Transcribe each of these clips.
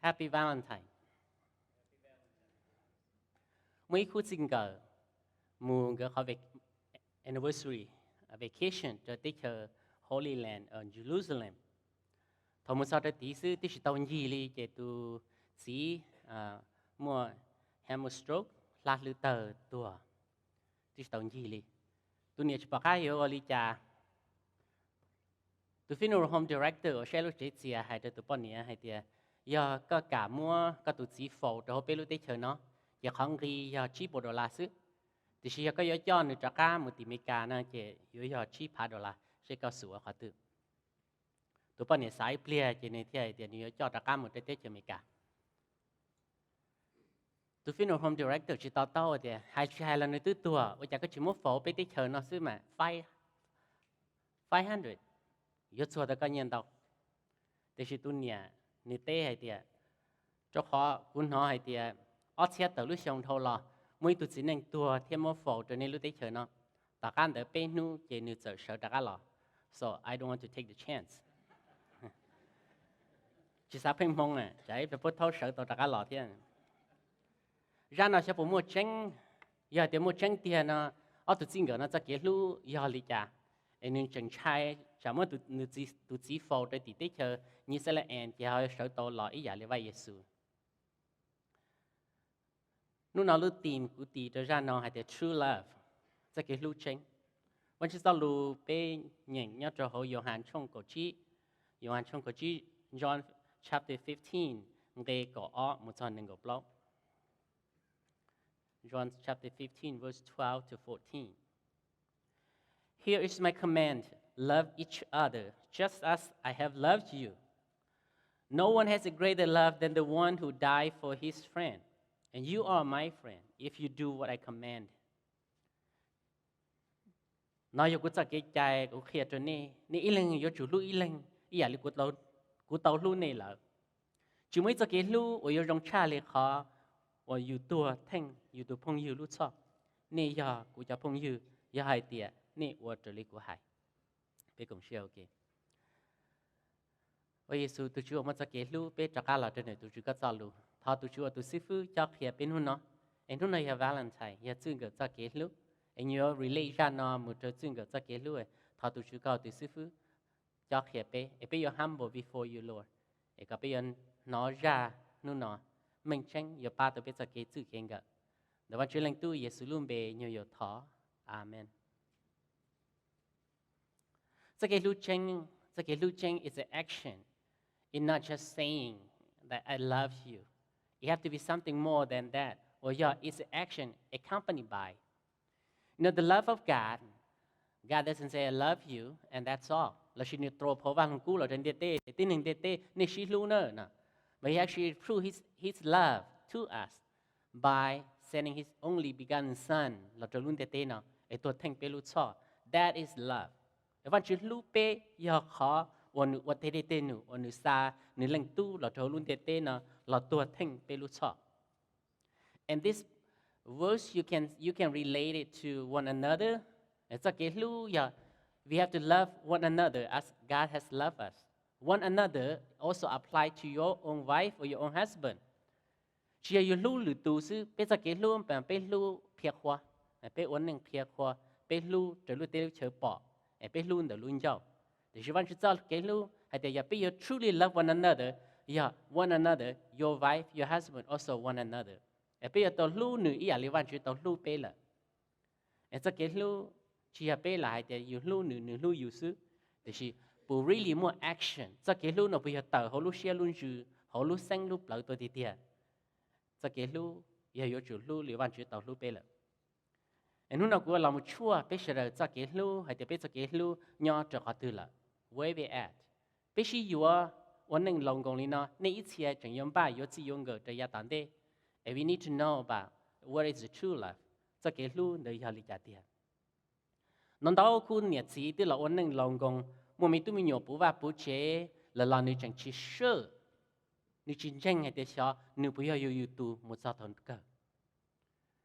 Happy Valentine. Muaj ib khub txij nkawm mus nkawd qhov anniversary vacation rau teb chaws Holy Land, Jerusalem. Thaum mus txog rau tid xwb twb tsis tau ncig li ces tus txiv muaj hemorrhage, stroke, hla hlwv tawg tuag, twb tsis tau ncig li. Tus niam tsis pom qab yuav ua li cas. Tus funeral home director uas saib lub tsev txias hais rau tus poj niam hais tias, yog koj kam muab koj tus txiv faus rau hauv peb lub teb chaws no, ces qhov nqi yog tsib puas dollar xwb. Tiam sis yog koj yuav coj nws rov qab mus tim Amelikas no ces yuav yog tsib phav dollar, seb koj xum ua qhov twg. Tus poj niam xav ib pliag ces nws thiaj hais tias nws yuav coj rov qab mus rau teb chaws Amelikas. Tus funeral home director tsis to taub tias hais tsis hais los nws twb tuag, ua cas koj tsis muab faus peb teb chaws no xwb mas five hundred, yuav txuag tau koj nyiaj ntau. Tiam sis tus niam nws teb hais tias, rau qhov kuv hnov hais tias ob txhiab tawm lub xyoo dhau los muaj ib tug txiv neej tuag thiab muab faus rau nej lub teb chaws no, tom qab ntawd peb hnub ces nws txawm sawv rov qab los, so I don't want to take the chance. Tsis xav pheej hmoo na, tsam ib pliag puab thaub sawv tau rov qab los thiab. Zaj no xyov puas muaj tseeb. Yog tias muaj tseeb tiag no, ob tug txij nkawm no txoj kev hlub yog li cas es nws tseem ntshai tsam muab tus txiv faus rau tim teb chaws New Zealand ces ho sawv tau los ib yam li Vaj Yexus? Hnub no lub theme kuv tis rau zaj no hais tias true love, txoj kev hlub tseeb. Vaj Tswv txoj lus peb nyeem nyob rau hauv Yauhas tshooj kaum tsib, Yauhas tshooj kaum tsib, John chapter fifteen, nqe kaum ob mus txog nees nkaum plaub. John chapter fifteen, verse twelve to fourteen. Here is my command: love each other, just as I have loved you. No one has a greater love than the one who died for his friend. And you are my friend if you do what I command. No yog kuv txoj kev cai kuv qhia rau nej, nej ib leeg yuav tsum hlub ib leeg ib yam li kuv tau hlub nej lawm. Tsis muaj ib txoj kev hlub uas yuav zoo tshaj li qhov uas yus tuag theej yus tus phooj ywg lub txhoj. Nej yog kuv cov phooj ywg yog hais tias nej ua raws li kuv hais. Peb koom siab ua ke. Ua Yexus tus Tswv uas muaj txoj kev hlub, peb rov qab los rau ntawm tus Tswv koj txoj lus. Thov tus Tswv ua tus xib fwb cob qhia peb hnub no. Es hnub no yog Valentine, yog txij nkawm txoj kev hlub. Es yuav relate zaj no mus rau txij nkawm txoj kev hlub. Thov tus Tswv koj ua tus xib fwb cob qhia peb, es peb yuav humble before you, Lord. Es kom peb yuav hnov zaj hnub no meej tseeb yuav pab tau peb txoj kev txwj kev nkawm. Ntawm Vaj Tswv Leej Tub Yexus lub npe nyuag yaus thov, Amees. Txoj kev hlub tseeb, txoj kev hlub tseeb is an action. It's not just saying that I love you. It have to be something more than that. Or yog it's an action accompanied by. You know, the love of God, God doesn't say I love you and that's all. Lossis nws throw phau Vaj Lug Kub los rau ntiaj teb, tib neeg ntiaj teb nej sib hlub na no. But he actually proved his, his love to us by sending his only begotten Son los rau lub ntiaj teb no es tuag theej peb lub txhoj. That is love. Vaj Tswv hlub peb yog qhov uas nws ua tej dej tej num uas nws xa nws Leej Tub los rau lub ntiaj teb no los tuag theej peb lub txhoj. And this verse, you can, you can relate it to one another. Txoj kev hlub yog, we have to love one another as God has loved us. One another also apply to your own wife or your own husband. Tsis yog yus hlub lwm tus xwb, peb txoj kev hlub mas peb hlub qhia qhua, peb ua neej qhia qhua, peb hlub raws lub teb lub chaw pom, peb hlub ntawm lub ncauj. Tiam sis Vaj Tswv txoj kev hlub hais tias yog peb yuav truly love one another, yog one another, your wife, your husband, also one another. Peb yuav tau hlub nws ib yam li Vaj Tswv tau hlub peb lawm. Txoj kev hlub tsis yog peb lam hais tias yus hlub nws, nws hlub yus xwb, tiam sis puas really muaj action? Txoj kev hlub no puas yog tawm hauv lub siab lub ntsws, hauv lub xeeb lub plawv tuaj tiag tiag? Txoj kev hlub yog yuav tsum hlub li Vaj Tswv tau hlub peb lawm. Hnub no kuv los mus tshuaj peb sawv daws txoj kev hlub hais tias peb txoj kev hlub nyob rau qhov twg lawm, where we at. Peb sib yuav ua neej laus nkoos li no, nej ib txhia tseem yuav npaj yuav txij yuav nkawm rau yav tom ntej. And we need to know about what is the true love. Txoj kev hlub ntawd yog li cas tiag? Ntau ntau khub niam txiv twb los ua neej laus nkoos, muaj me tub me nyuam puv vaj puv tsev lawm los nws tseem tsis sure, nws tsis ntseeg hais tias xyov nws puas yog yus yus tus mus txog thaum kawg.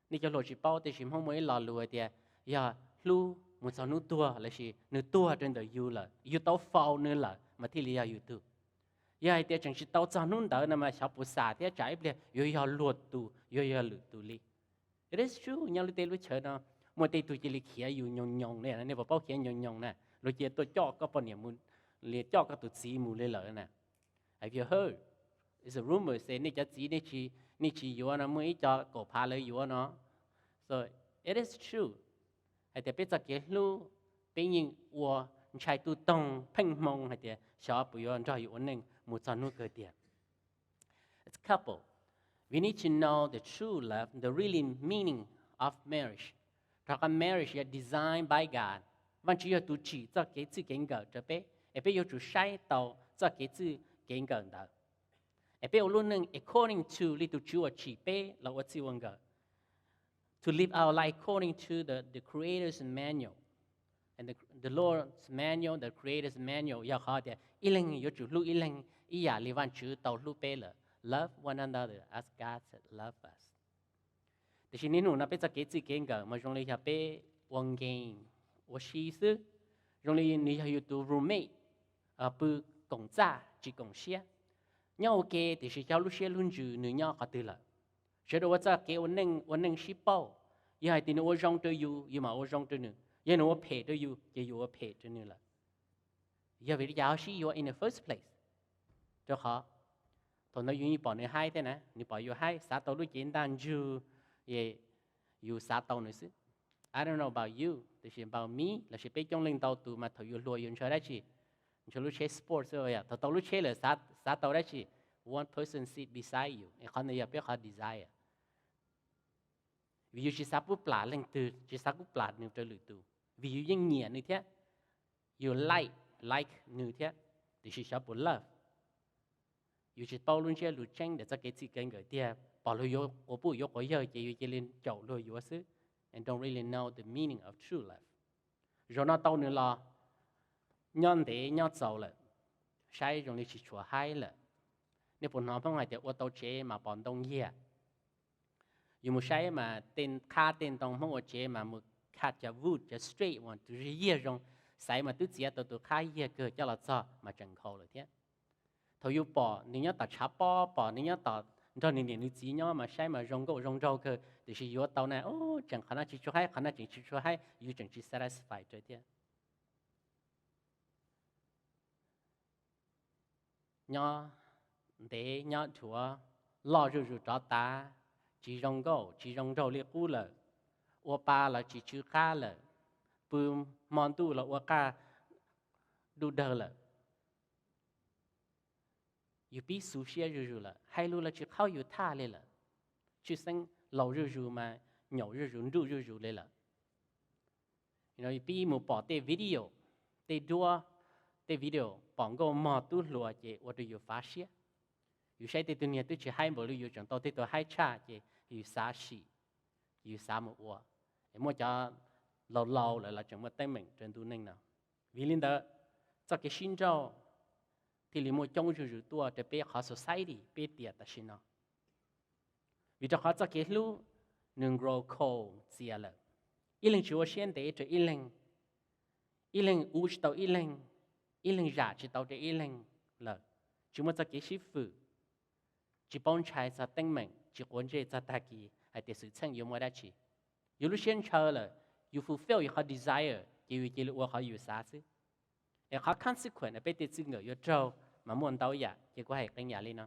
Nej cov hluas tsis paub, tiam sis Hmoob muaj ib lo lus hais tias yog hlub mus txog hnub tuag lossis nws tuag rau ntawm yus lawm, yus tau faus nws lawm mas thiaj li yog yus tug. Yog hais tias tseem tsis tau txog hnub ntawd no mas xyov puas xam thiab, tsam ib pliag yuav yog luag tus, yuav yog lwm tus li. It is true, nyob lub teb lub chaw no muaj tej tug cia li khiav yus nyoos nyoos li, nej puas paub khiav nyoos nyoos na? Luag cia tuaj coj koj poj niam mus, li coj koj tus txiv mus li lawm na. Have you heard? It's a rumor say nej cov txiv, nej tsis yuav no muaj ib co kaum phav lawv yuav no. So it is true hais tias peb txoj kev hlub, peb yeej ua ntshai tuj toog pheej hmoo hais tias xyov puas yuav nrog yus ua neej mus txog hnub kawg tiag. As a couple, we need to know the true love, the really meaning of marriage. Rau qhov marriage yog design by God, Vajtswv yog tus tsim txoj kev txij kev nkawm rau peb, es peb yuav tsum saib tau txoj kev txij kev nkawm ntawd, es peb ua lub neej according to li tus Tswv uas tsim peb los ua txij ua nkawm. To live our life according to the, the Creator's manual. And the, the Lord's manual, the Creator's manual, yog qhov tias ib leeg yuav tsum hlub ib leeg ib yam li Vajtswv tau hlub peb lawm. Love one another as God love us. Tiam sis niaj hnub no peb txoj kev txij kev nkawm mas zoo li yog peb ua game, ua si xwb, zoo li nws yog yus tus roommate, pw koom txaj tsis koom siab, nyob ua ke tiam sis xyov lub siab lub ntsws nws nyob qhov twg lawm. Sawv daws ua txoj kev ua neej, ua neej sib pauj. Yog hais tias nws ua zoo rau yus, yus mam ua zoo rau nws, yog nws ua phem rau yus ces yus ua phem rau nws lawm. Yog vim li cas ho sib yuav in the first place? Rau qhov thaum ntawd yus yeej pom nws haib thiab na, nws pom yus haib, xav tau lub cev ntaj ntsug, yus xav tau nws xwb. I don't know about you, tiam sis about me lossis peb coob leej ntau tus mas thaum yus hluas yus ntshaw dab tsi? Ntshaw lub tsheb sport xwb. Thaum tau lub tsheb lawm xav tau dab tsi? One person sit beside you, es qhov ntawd yog peb qhov desire. Vim yus tsis xav pub plam leej twg, tsis xav pub plam nws rau lwm tus, vim yus yeej nyiam nws thiab, yus like, like nws thiab, tiam sis xyov puas love. Yus tsis paub lub ntsiab lus tseeb ntawm txoj kev txij kev nkawm tiag, pom luag yuav quas puj yuav quas yawg ces yus cia li caum luag yuav xwb, and don't really know the meaning of true love. Zaum no tau nws los nyob ntev nyob txaus lawm, saib zoo li tsis tshua haib lawm. Nej puas hnov Hmoob hais tias ua tau tsev mas pom ntoo yiag? Yus mus saib mas tej qhab tej ntoo Hmoob ua tsev mas mus cut cov wood cov straight mas tus yiag zoo, xaiv mas twb txiav tau tus qhab yiag kawg coj los txog mas tseem nkhaus lawm thiab. Thaum yus pom nws nyob tom tshav pob, pom nws nyob tom nrog nws niam nws txiv nyob mas saib mas zoo nkauj zoo nraug kawg, tiam sis yuav tau na, tseem qhov no tsis tshua haib, qhov no tseem tsis tshua haib, yus tseem tsis satisfy rau thiab. Nyob ntev nyob dhuav, loj zuj zus rov tav, tsis zoo nkauj tsis zoo nraug li qub lawm, ua pa los tsis tsw qab lawm, pw hmo ntuj los ua qaj duj dawg lawm. Yus pib xu siab zuj zus lawm, hais lus los tsis qhaub yus thaj li lawm, tshwj xeeb laus zuj zus mas nyaum zuj zus nruj zuj zus li lawm. Yus pib mus pom tej video, tej duab, tej video pom nkauj mog tub hluas ces ua rau yus fav siab. Yus saib tej tug niag twb tsis haib npaum li yus tseem tau tej tug haib tshaj ces yus xav sim, yus xav mus ua. Es muaj cov laus laus lawm los tseem muaj teeb meem rau ntu neej no. Vim li ntawd, txoj kev sib nrauj thiaj li muaj coob zuj zus tuaj rau peb qhov society peb tiam tam sim no. Vim rau qhov txoj kev hlub nws grow cold txias lawm, ib leeg tsis ua siab ntev rau ib leeg, ib leeg ua tsis tau ib leeg, ib leeg zam tsis tau rau ib leeg lawm, tsis muaj txoj kev sib fwm, tsis paub ntshai txog teeb meem, tsis quav ntsej txog tag kis hais tias xwm txheej yuav muaj dab tsi. Yus lub siab ntshaw lawm, yus fulfill yus qhov desire ces yus cia li ua qhov yus xav xwb. Es qhov consequence peb tej txij nkawm yuav raug mas muaj ntau yam, ces kuv hais qee yam li no.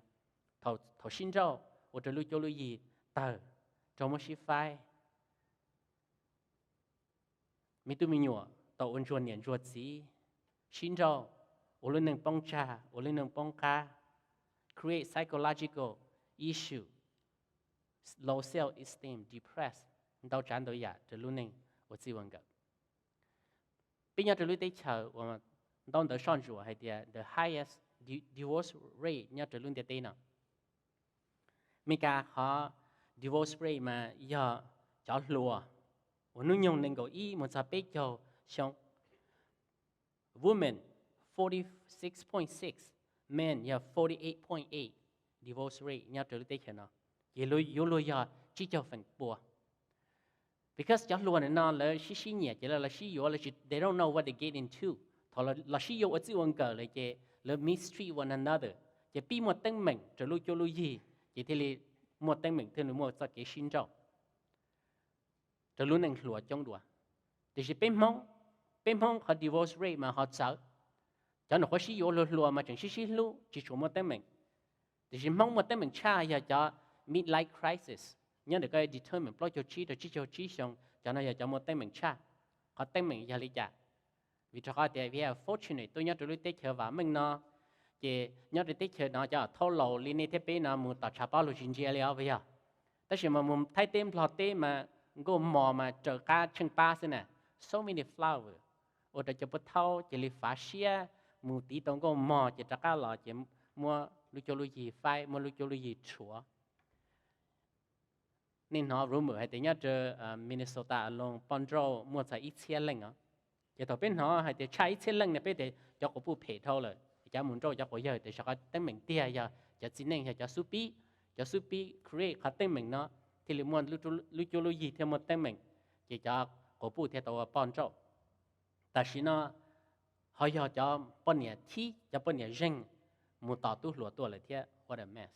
Thaum sib nrauj ua rau lub cuab lub yig tawg, raug muab sib faib. Me tub me nyuam tau ua ntsuag niam ntsuag txiv, sib nrauj, ua lub neej poob tsag, ua lub neej poob qab, create psychological issue, low self esteem, depressed, ntau tsav ntau yam rau lub neej ua txij ua nkawm. Peb nyob rau lub teb chaws uas ntau ntawv soj ntsuam hais tias the highest divorce rate nyob rau lub ntiaj teb no. Meskas qhov divorce rate mas yog cov hluas uas hnub nyoog nees nkaum ib mus txog peb caug xyoo, women forty six point six, men yog forty eight point eight divorce rate nyob rau lub teb chaws no, ces yuav luag yog tsib caug feem pua. Because cov hluas no lawv sib sib nyiam ces lawv los sib yuav, lawv tsis, they don't know what they get into. Thaum los sib yuav ua txij ua nkawm lawm ces lawv mistreat one another, Ces pib muaj teeb meem rau lub cuab lub yig, ces thiaj li muaj teeb meem thiaj li muaj txoj kev sib nrauj rau lub neej hluas coob dua. Tiam sis peb Hmoob, peb Hmoob qhov divorce rate mas ho txawv. Cov nyuam qhuav sib yuav hluas hluas mas tseem sib sib hlub tsis tshua muaj teeb meem. Tiam sis Hmoob muaj teeb meem tshaj yog cov midlife crisis, nyob ntawm koj determine plaub caug tsib rau tsib caug tsib xyoo, cov no yog cov muaj teeb meem tshaj. Qhov teeb meem yog li cas? Vim rau qhov tias we are fortunate tuaj nyob rau lub teb chaws vam meej no, ces nyob rau teb chaws no cov thaub laus li nej thiab peb no mus tom tshav pob luag tsis ntsia li os puas yog? Tab sis mas mus Thaib teb Nplog teb mas nkauj mos mas raws qab tsheej pab xwb na. So many flowers, ua rau cov pub thaub cia li fav siab mus tiv tau nkauj mos ces rov qab los ces muab lub cuab lub yig faib, muab lub cuab lub yig rhuav. Nej hnov rumor hais tias nyob rau Minnesota alone poj nrauj muaj txog ib txhiab leej os. Ces thaum peb hnov hais tias tshaj ib txhiab leej no peb tias cov quas puj phem dhau lawm, cov mus nrauj cov quas yawg, tiam sis qhov teeb meem tiag yog cov txiv neej, yog cov xub pib. Cov xub pib create qhov teeb meem no, thiaj li muaj lub cuab lub yig thiaj muaj teeb meem, ces cov quas puj thiaj tau ua poj nrauj. Tam sim no ho yog cov poj niam thib, cov poj niam zeeg mus tos tub hluas tuaj lawm thiab. What a mess.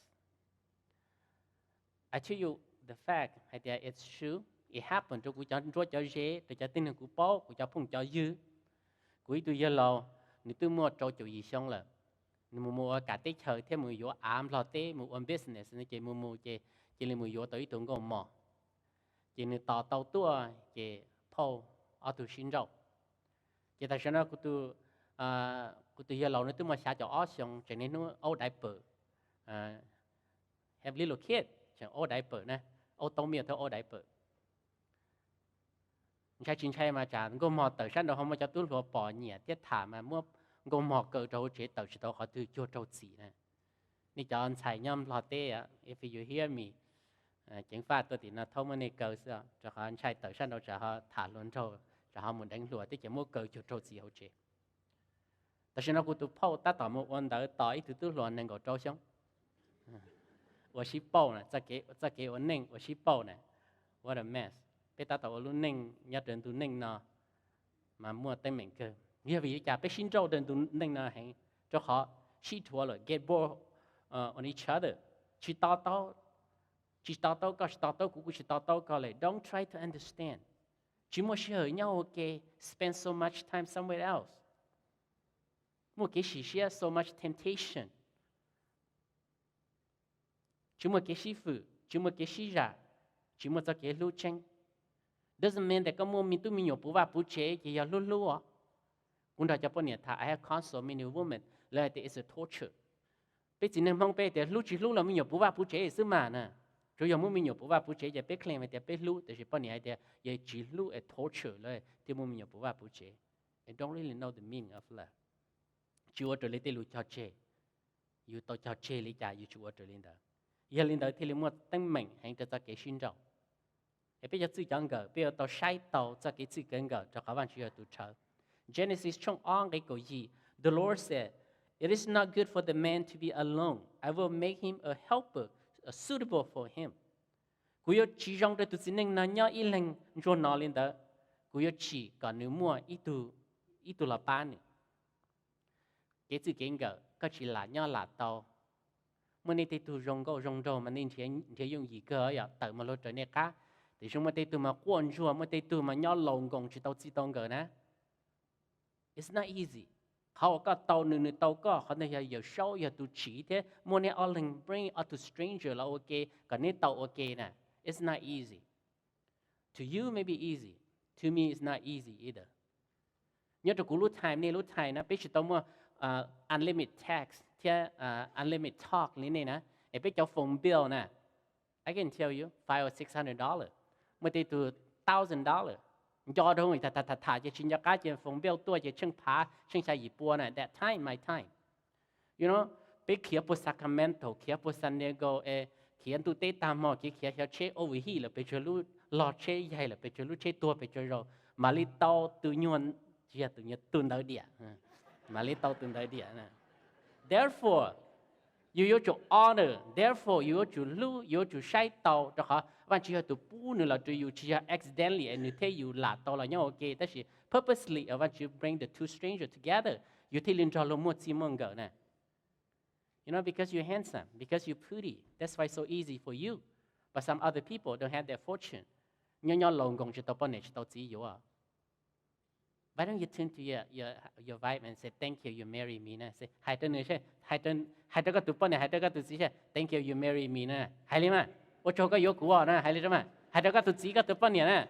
I tell you the fact hais tias it's true, it happened rau kuv cov nruab cov ze, rau cov tib neeg kuv paub, kuv cov phooj cov ywg. Kuv ib tug yawg laus, nws twb muaj rau caum yim xyoo lawm. Nws mus mus ua kam teb chaws thiab mus yuav av Nplog teb mus ua business no ces mus mus ces cia li mus yuav tau ib tug nkauj mos. Ces nws tos tau tuaj ces phauj, ob tug sib nrauj. Ces tam sim no kuv tus yawg laus nws twb muaj xya caum ob xyoo, tseem niaj hnub aub diaper, have little kid, tseem aub diaper na, aub taub milk thiab aub diaper. Ntshai tsis ntshai mas tsam nkauj mog tawm sab nraud ho muaj cov tub hluas pom nyiam thiab tham mas muab nkauj mog kaw rau hauv tsev tawm tsis tau qhov twg cuag raug txim na. Nej cov ntxhais nyob Nplog teb, if you hear me, ceev faj tuaj tim no thaub muab nej kaw xwb, rau qhov ntshai tawm sab nraud tsam ho tham hluas nraug, tsam ho mus deev hluas thiab ces muab kaw cuag raug txim hauv tsev. Tam sim no kuv tus phauj tab tom mus ua ntawv tos ib tug tub hluas nees nkaum rau xyoo, ua sib pauj na, txoj kev ua neej ua sib pauj na. What a mess. Peb tab tom ua lub neej nyob rau ntu neej no mas muaj teeb meem kawg. Yog vim li cas peb sib nrauj rau ntu neej no heev? Rau qhov sib dhuav lawm, get bored on each other. Tsis to taub, tsis to taub koj tsis to taub kuv, kuv tsis to taub koj li. Don't try to understand. Tsis muaj sij hawm nyob ua ke, spend so much time somewhere else. Muaj kev sim siab, so much temptation. Tsis muaj kev sib fwm, tsis muaj kev sib zam, tsis muaj txoj kev hlub tseeb. Doesn't mean that koj muaj me tub me nyuam puv vaj puv tsev ces yog hlub hlub os. Kuv nrog cov poj niam tham, I have counsel many women, lawv hais tias it's a torture. Peb txiv neej Hmoob peb tias hlub tsis hlub los me nyuam puv vaj puv tsev xwb mas na. Tsuas yog muab me nyuam puv vaj puv tsev ces peb claim hais tias peb hlub, tiam sis poj niam hais tias yog tsis hlub es torture lawv thiaj muab me nyuam puv vaj puv tsev. Don't really know the meaning of love. Tsis ua raws li tej lus cog tseg. Yus tau cog tseg li cas yus tsis ua raws li ntawd. Yog li ntawd thiaj li muaj teeb meem heev rau txoj kev sib nrauj. Es peb cov txwj cov nkawm peb yuav tau saib tau txoj kev txwj kev nkawm rau qhov Vajtswv yog tus rhawv. Genesis tshooj ob nqe kaum yim, the Lord said, it is not good for the man to be alone. I will make him a helper, a suitable for him. Kuv yuav tsis zoo rau tus txiv neej no nyob ib leeg ntsuag no li ntawd. Kuv yuav tsim kom nws muaj ib tug los pab nws. Kev txwj kev nkawm koj tsis lam nyob lam tau. Muaj nej tej tug zoo nkauj zoo nraug mas nej nrhiav yooj yim kawg yom, tawm mas luag raws nej qab. Tiam sis muaj tej tug mas quaj ntsuag, muaj tej tug mas nyob laus nkoos tsis tau txij tau nkawm na. It's not easy. Qhov uas koj tau nws, nws tau koj, qhov ntawd yog Yawm Saub yog tus tsim thiab muab neb ob leeg bring onto stranger los ua ke kom neb tau ua ke na. It's not easy. To you may be easy. To me it's not easy either. Nyob rau kuv lub time, nej lub time na, peb tsis tau muaj unlimited text thiab unlimited talk li nej na. Es peb cov phone bill na, I can tell you, five or six hundred dollar, muaj tej tug thousand dollar. Nco rau tham tham tham ces tsis nco qab ces phone bill tuaj ces tsheej phav tsheej xya yim pua na. That time, my time, you know, peb khiav puag Sacramento, khiav puag San Diego, es khiav ntuj teb tag hmo, khiav khiav xyov tsheb overheat lawm pes tsawg lub, log tsheb yaig lawm pes tsawg lub, tsheb tuag pes tsawg zaus, mam li tau tus nyuag, tsis yog tus nyuag, tus ntawd diam, mam li tau tus ntawd diam. Therefore, yus yuav tsum honor, therefore yus yuav tsum hlub, yus yuav tsum saib tau, rau qhov Vajtswv yog tus pub nws los rau yus, tsis yog accidentally es nws thiab yus lam tau los nyob ua ke, tab sis purposely as Vajtswv bring the two stranger together, yus thiaj li nrog luag muaj txij muaj nkawm na. You know, because you're handsome, because you're pretty, that's why it's so easy for you. But some other people don't have that fortune. Nyob nyob laus nkoos tsis tau poj niam tsis tau txiv yuav. Why don't you turn to your, your, your wife and say, "Thank you, you marry me" na? Hais rau nws, hais rau koj tus poj niam, hais rau koj tus txiv, "Thank you, you marry me" na. Hais li mas, "Ua tsaug koj yuav kuv" na. Hais li mas, hais rau koj tus txiv koj tus poj niam na.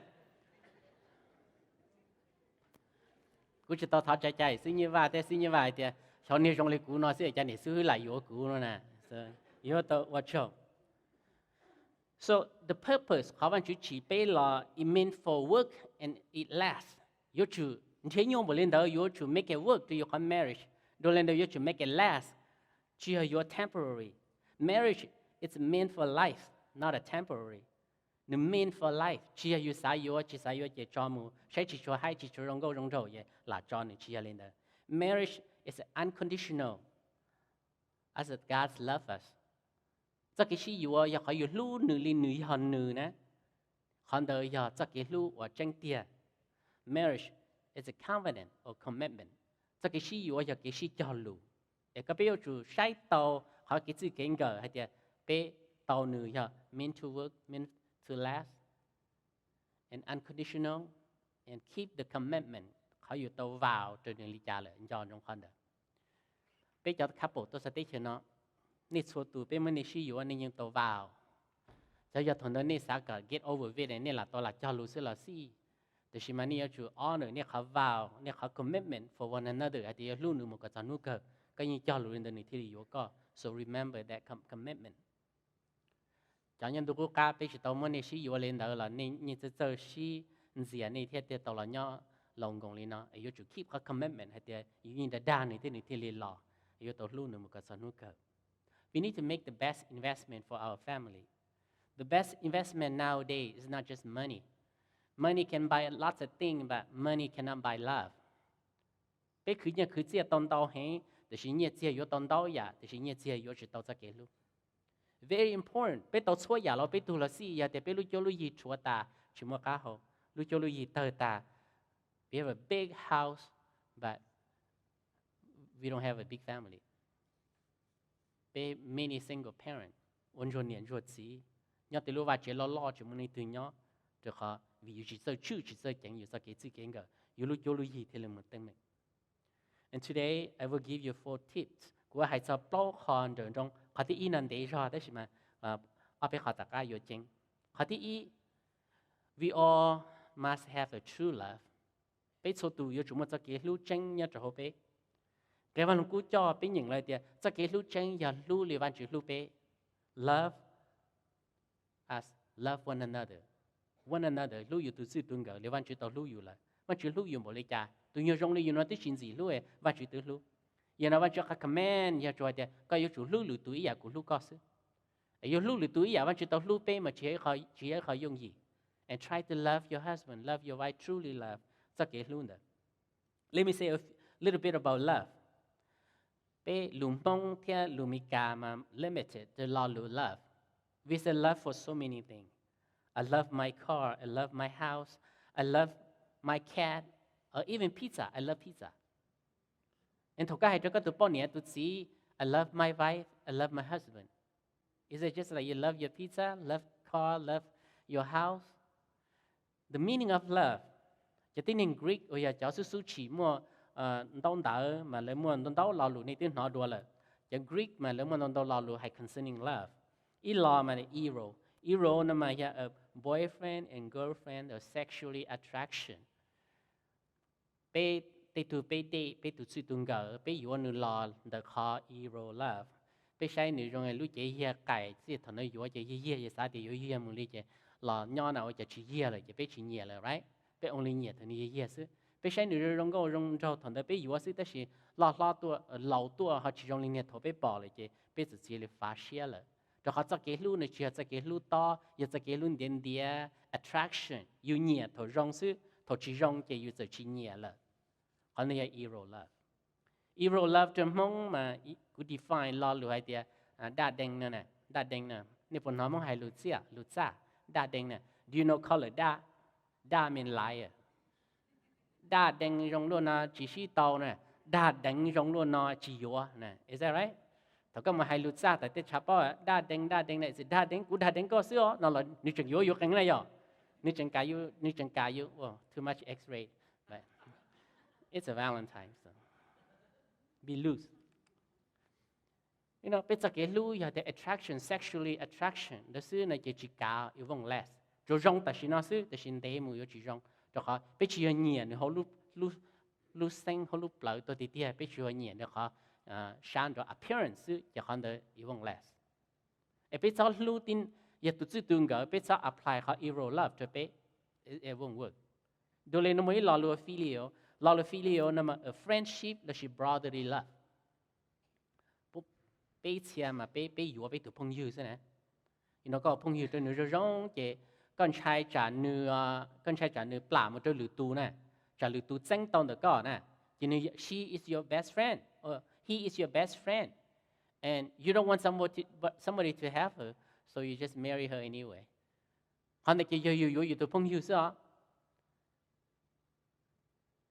Kuv tsis tau thov tsa cai xib nyij vaj thiab xib nyij vaj hais tias, xyov niag zoo li kuv no xwb cas niam xib hwb lam yuav kuv no na. Yuav tau ua tsaug. So the purpose qhov Vajtswv tsim peb los it meant for work and it last. Yuav tsum nrhiav nyuaj npaum li ntawd, yuav tsum make it work rau yus qhov marriage. Dua li ntawd yuav tsum make it last, tsis yog yuav temporary. Marriage is meant for life, not a temporary. Nws meant for life, tsis yog yus xav yuav tsis xav yuav ces tso mus, saib tsis tshua haib tsis tshua zoo nkauj zoo nraug ces lam tso, nws tsis yog li ntawd. Marriage is unconditional, as God love us. Txoj kev sib yuav yog qhov yus hlub nws li nws yog nws na. Qhov ntawd yog txoj kev hlub uas tseeb tiag. Marriage is a covenant or commitment. Txoj kev sib yuav yog kev sib cog lus. Es koj peb yuav tsum saib tau qhov kev txij kev nkawm hais tias peb tau nws yog meant to work, meant to last, and unconditional, and keep the commitment. Qhov yus tau vow rau nws li cas lawm nco ntsoov qhov ntawd. Peb cov couple tuaj txog teb chaws no, nej txhua tus peb muab nej sib yuav nej yeej tau vow. Xyov yog thaum ntawd nej xav kom get over it, nej lam tau lam cog lus xwb los xij. Tiam sis mas nej yuav tsum honor nej qhov vow, nej qhov commitment for one another hais tias yuav hlub nws mus kom txog hnub kawg. Koj yeej cog lus li ntawd nws thiaj li yuav koj. So remember that com- commitment. Cov nyob ntuj qub qab peb tsis tau muab nej sib yuav li ntawd los nej yeej txawj txawj sib ntxias nej thiaj thiaj tau los nyob laus nkoos li no. Yuav tsum keep qhov commitment hais tias yus yeej dag dag nws thiab nws thiaj li los, yuav tau hlub nws mus kom txog hnub kawg. We need to make the best investment for our family. The best investment nowadays is not just money. Money can buy lots of things, but money cannot buy love. Peb khwv nyiaj khwv txiaj tau ntau heev, tiam sis nyiaj txiag yuav tau ntau yam, tiam sis nyiaj txiag yuav tsis tau txoj kev hlub. Very important. Peb tau txhua yam los peb tug los xij, yog tias peb lub cuab lub yig rhuav tas tsis muaj qab hau, lub cuab lub yig tawg tas, we have a big house, but we don't have a big family. Peb many single parent, ua ntsuag niam ntsuag txiv, nyob tej lub vaj tsev loj loj tsis muaj leej twg nyob, rau qhov vim yus tsis txawj tswj tsis txawj ceev yus txoj kev txij kev nkawm, yus lub cuab lub yig thiaj li mus teeb meem. And today I will give you four tips. Kuv hais txog plaub qho nrawm nroos. Qhov thib ib no ntev zog tab sis mas ob peb qho tom qab yuav ceeb. Qhov thib ib, we all must have a true love. Peb txhua tus yuav tsum muaj txoj kev hlub tseeb nyob rau hauv peb. Qhia Vaj Lug Kub coj peb nyeem lawm tias txoj kev hlub tseeb yog hlub li Vajtswv hlub peb. Love as love one another. One another, hlub yus tus txij tus nkawm li Vajtswv tau hlub yus lawm. Vajtswv hlub yus npaum li cas, tus nyuag zoo li yus no twb tsis ntxim hlub, Vajtswv twb hlub. Yog no Vajtswv qhov command yog tsuas hais tias koj yuav tsum hlub lwm tus ib yam kuv hlub koj xwb. Yuav hlub lwm tus ib yam Vajtswv tau hlub peb mas tsis, tsis yog ib qho yooj yim. And try to love your husband, love your wife, truly love. Txoj kev hlub ntawd. Let me say a little bit about love. Peb lus Hmoob thiab lus Meskas mas limited to lo lus love. We say love for so many things. I love my car, I love my house, I love my cat, or even pizza, I love pizza. And thaum koj hais rau koj tus poj niam tus txiv, I love my wife, I love my husband. Is it just like you love your pizza, love car, love your house? The meaning of love. Cov tib neeg Greek uas yog cov xub xub tshis muaj ntaub ntawv mas lawv muaj ntau ntau lo lus nej twb hnov dua lawm. Cov Greek mas lawv muaj ntau ntau lo lus hais concerning love. Ib lo mas eros. Eros no mas yog a boyfriend and girlfriend or sexually attraction. Peb tej tug peb date, peb tus txij tus nkawm, peb yuav nws los ntawm qhov eros love. Peb saib nws zoo lub cev yag qaim, txij thaum nws yuav ces yag yag, xav tias yuav yag mus li ces los nyob na ua cas tsis yag lawm ces peb tsis nyiam lawm, right? Peb only nyiam thaum nws yag yag xwb. Peb saib nws zoo nkauj zoo nraug thaum ntawd peb yuav xwb, tab sis loj hlob tuaj laus tuaj ho tsis zoo li niag thaum peb pom lawm ces peb txawm txia li fav siab lawm. Rau qhov txoj kev hlub nws tsis yog txoj kev hlub tob, yog txoj kev hlub ntiav ntiav, attraction. Yus nyiam thaum zoo xwb, thaum tsis zoo ces yus txawm tsis nyiam lawm. Qhov no yog eros love. Eros love rau Hmoob mas kuv define lo lus hais tias daj dee no, daj dee no. Nej puas hnov Hmoob hais lus txiaj lus txaj? Daj dee no. Do you know color daj? Daj means liar. Daj dee zoo luaj no tsis sib tau na, daj dee zoo luaj no tsis yuav na. Is that right? Thaum koj mus hais lus txaj tas tej tshav pob daj deev daj deev na, txiv daj deev kuv daj deev koj xwb os no los nws tseem yuav yus qees na yog. Nws tseem kam yus, nws tseem kam yus, too much X-ray, but it's a Valentine, so be loose. Peb txoj kev hlub yog tias attraction, sexually attraction ntawd xwb no ces tsis kav, it won't last. Tsuas zoo tam sim no xwb, tam sim ntev mus yuav tsis zoo, rau qhov peb tsis yog nyiam nws hauv lub xeeb hauv lub plawv tuaj tiag tiag, peb tsuas yog nyiam nws qhov sab nrov appearance xwb ces qhov ntawd it won't last. Es peb txhob hlub, yog tus txij tus nkawm peb txhob apply qhov eros love rau peb, it won't work. Dua li no muaj ib lo lus philia, lo lus philia no mas friendship lossis brotherly love. Peb txhia mas peb, peb yuav peb tus phooj ywg xwb na. No koj phooj ywg rau nws zoo zoo ces koj ntshai tsam nws, koj ntshai tsam nws plam mus rau lwm tus na, tsam lwm tus txeeb tau ntawm koj na, ces nws, she is your best friend, he is your best friend, and you don't want somebody to, somebody to have her, so you just marry her anyway. Qhov ntawd ces yog yus yuav yus tus phooj ywg xwb os.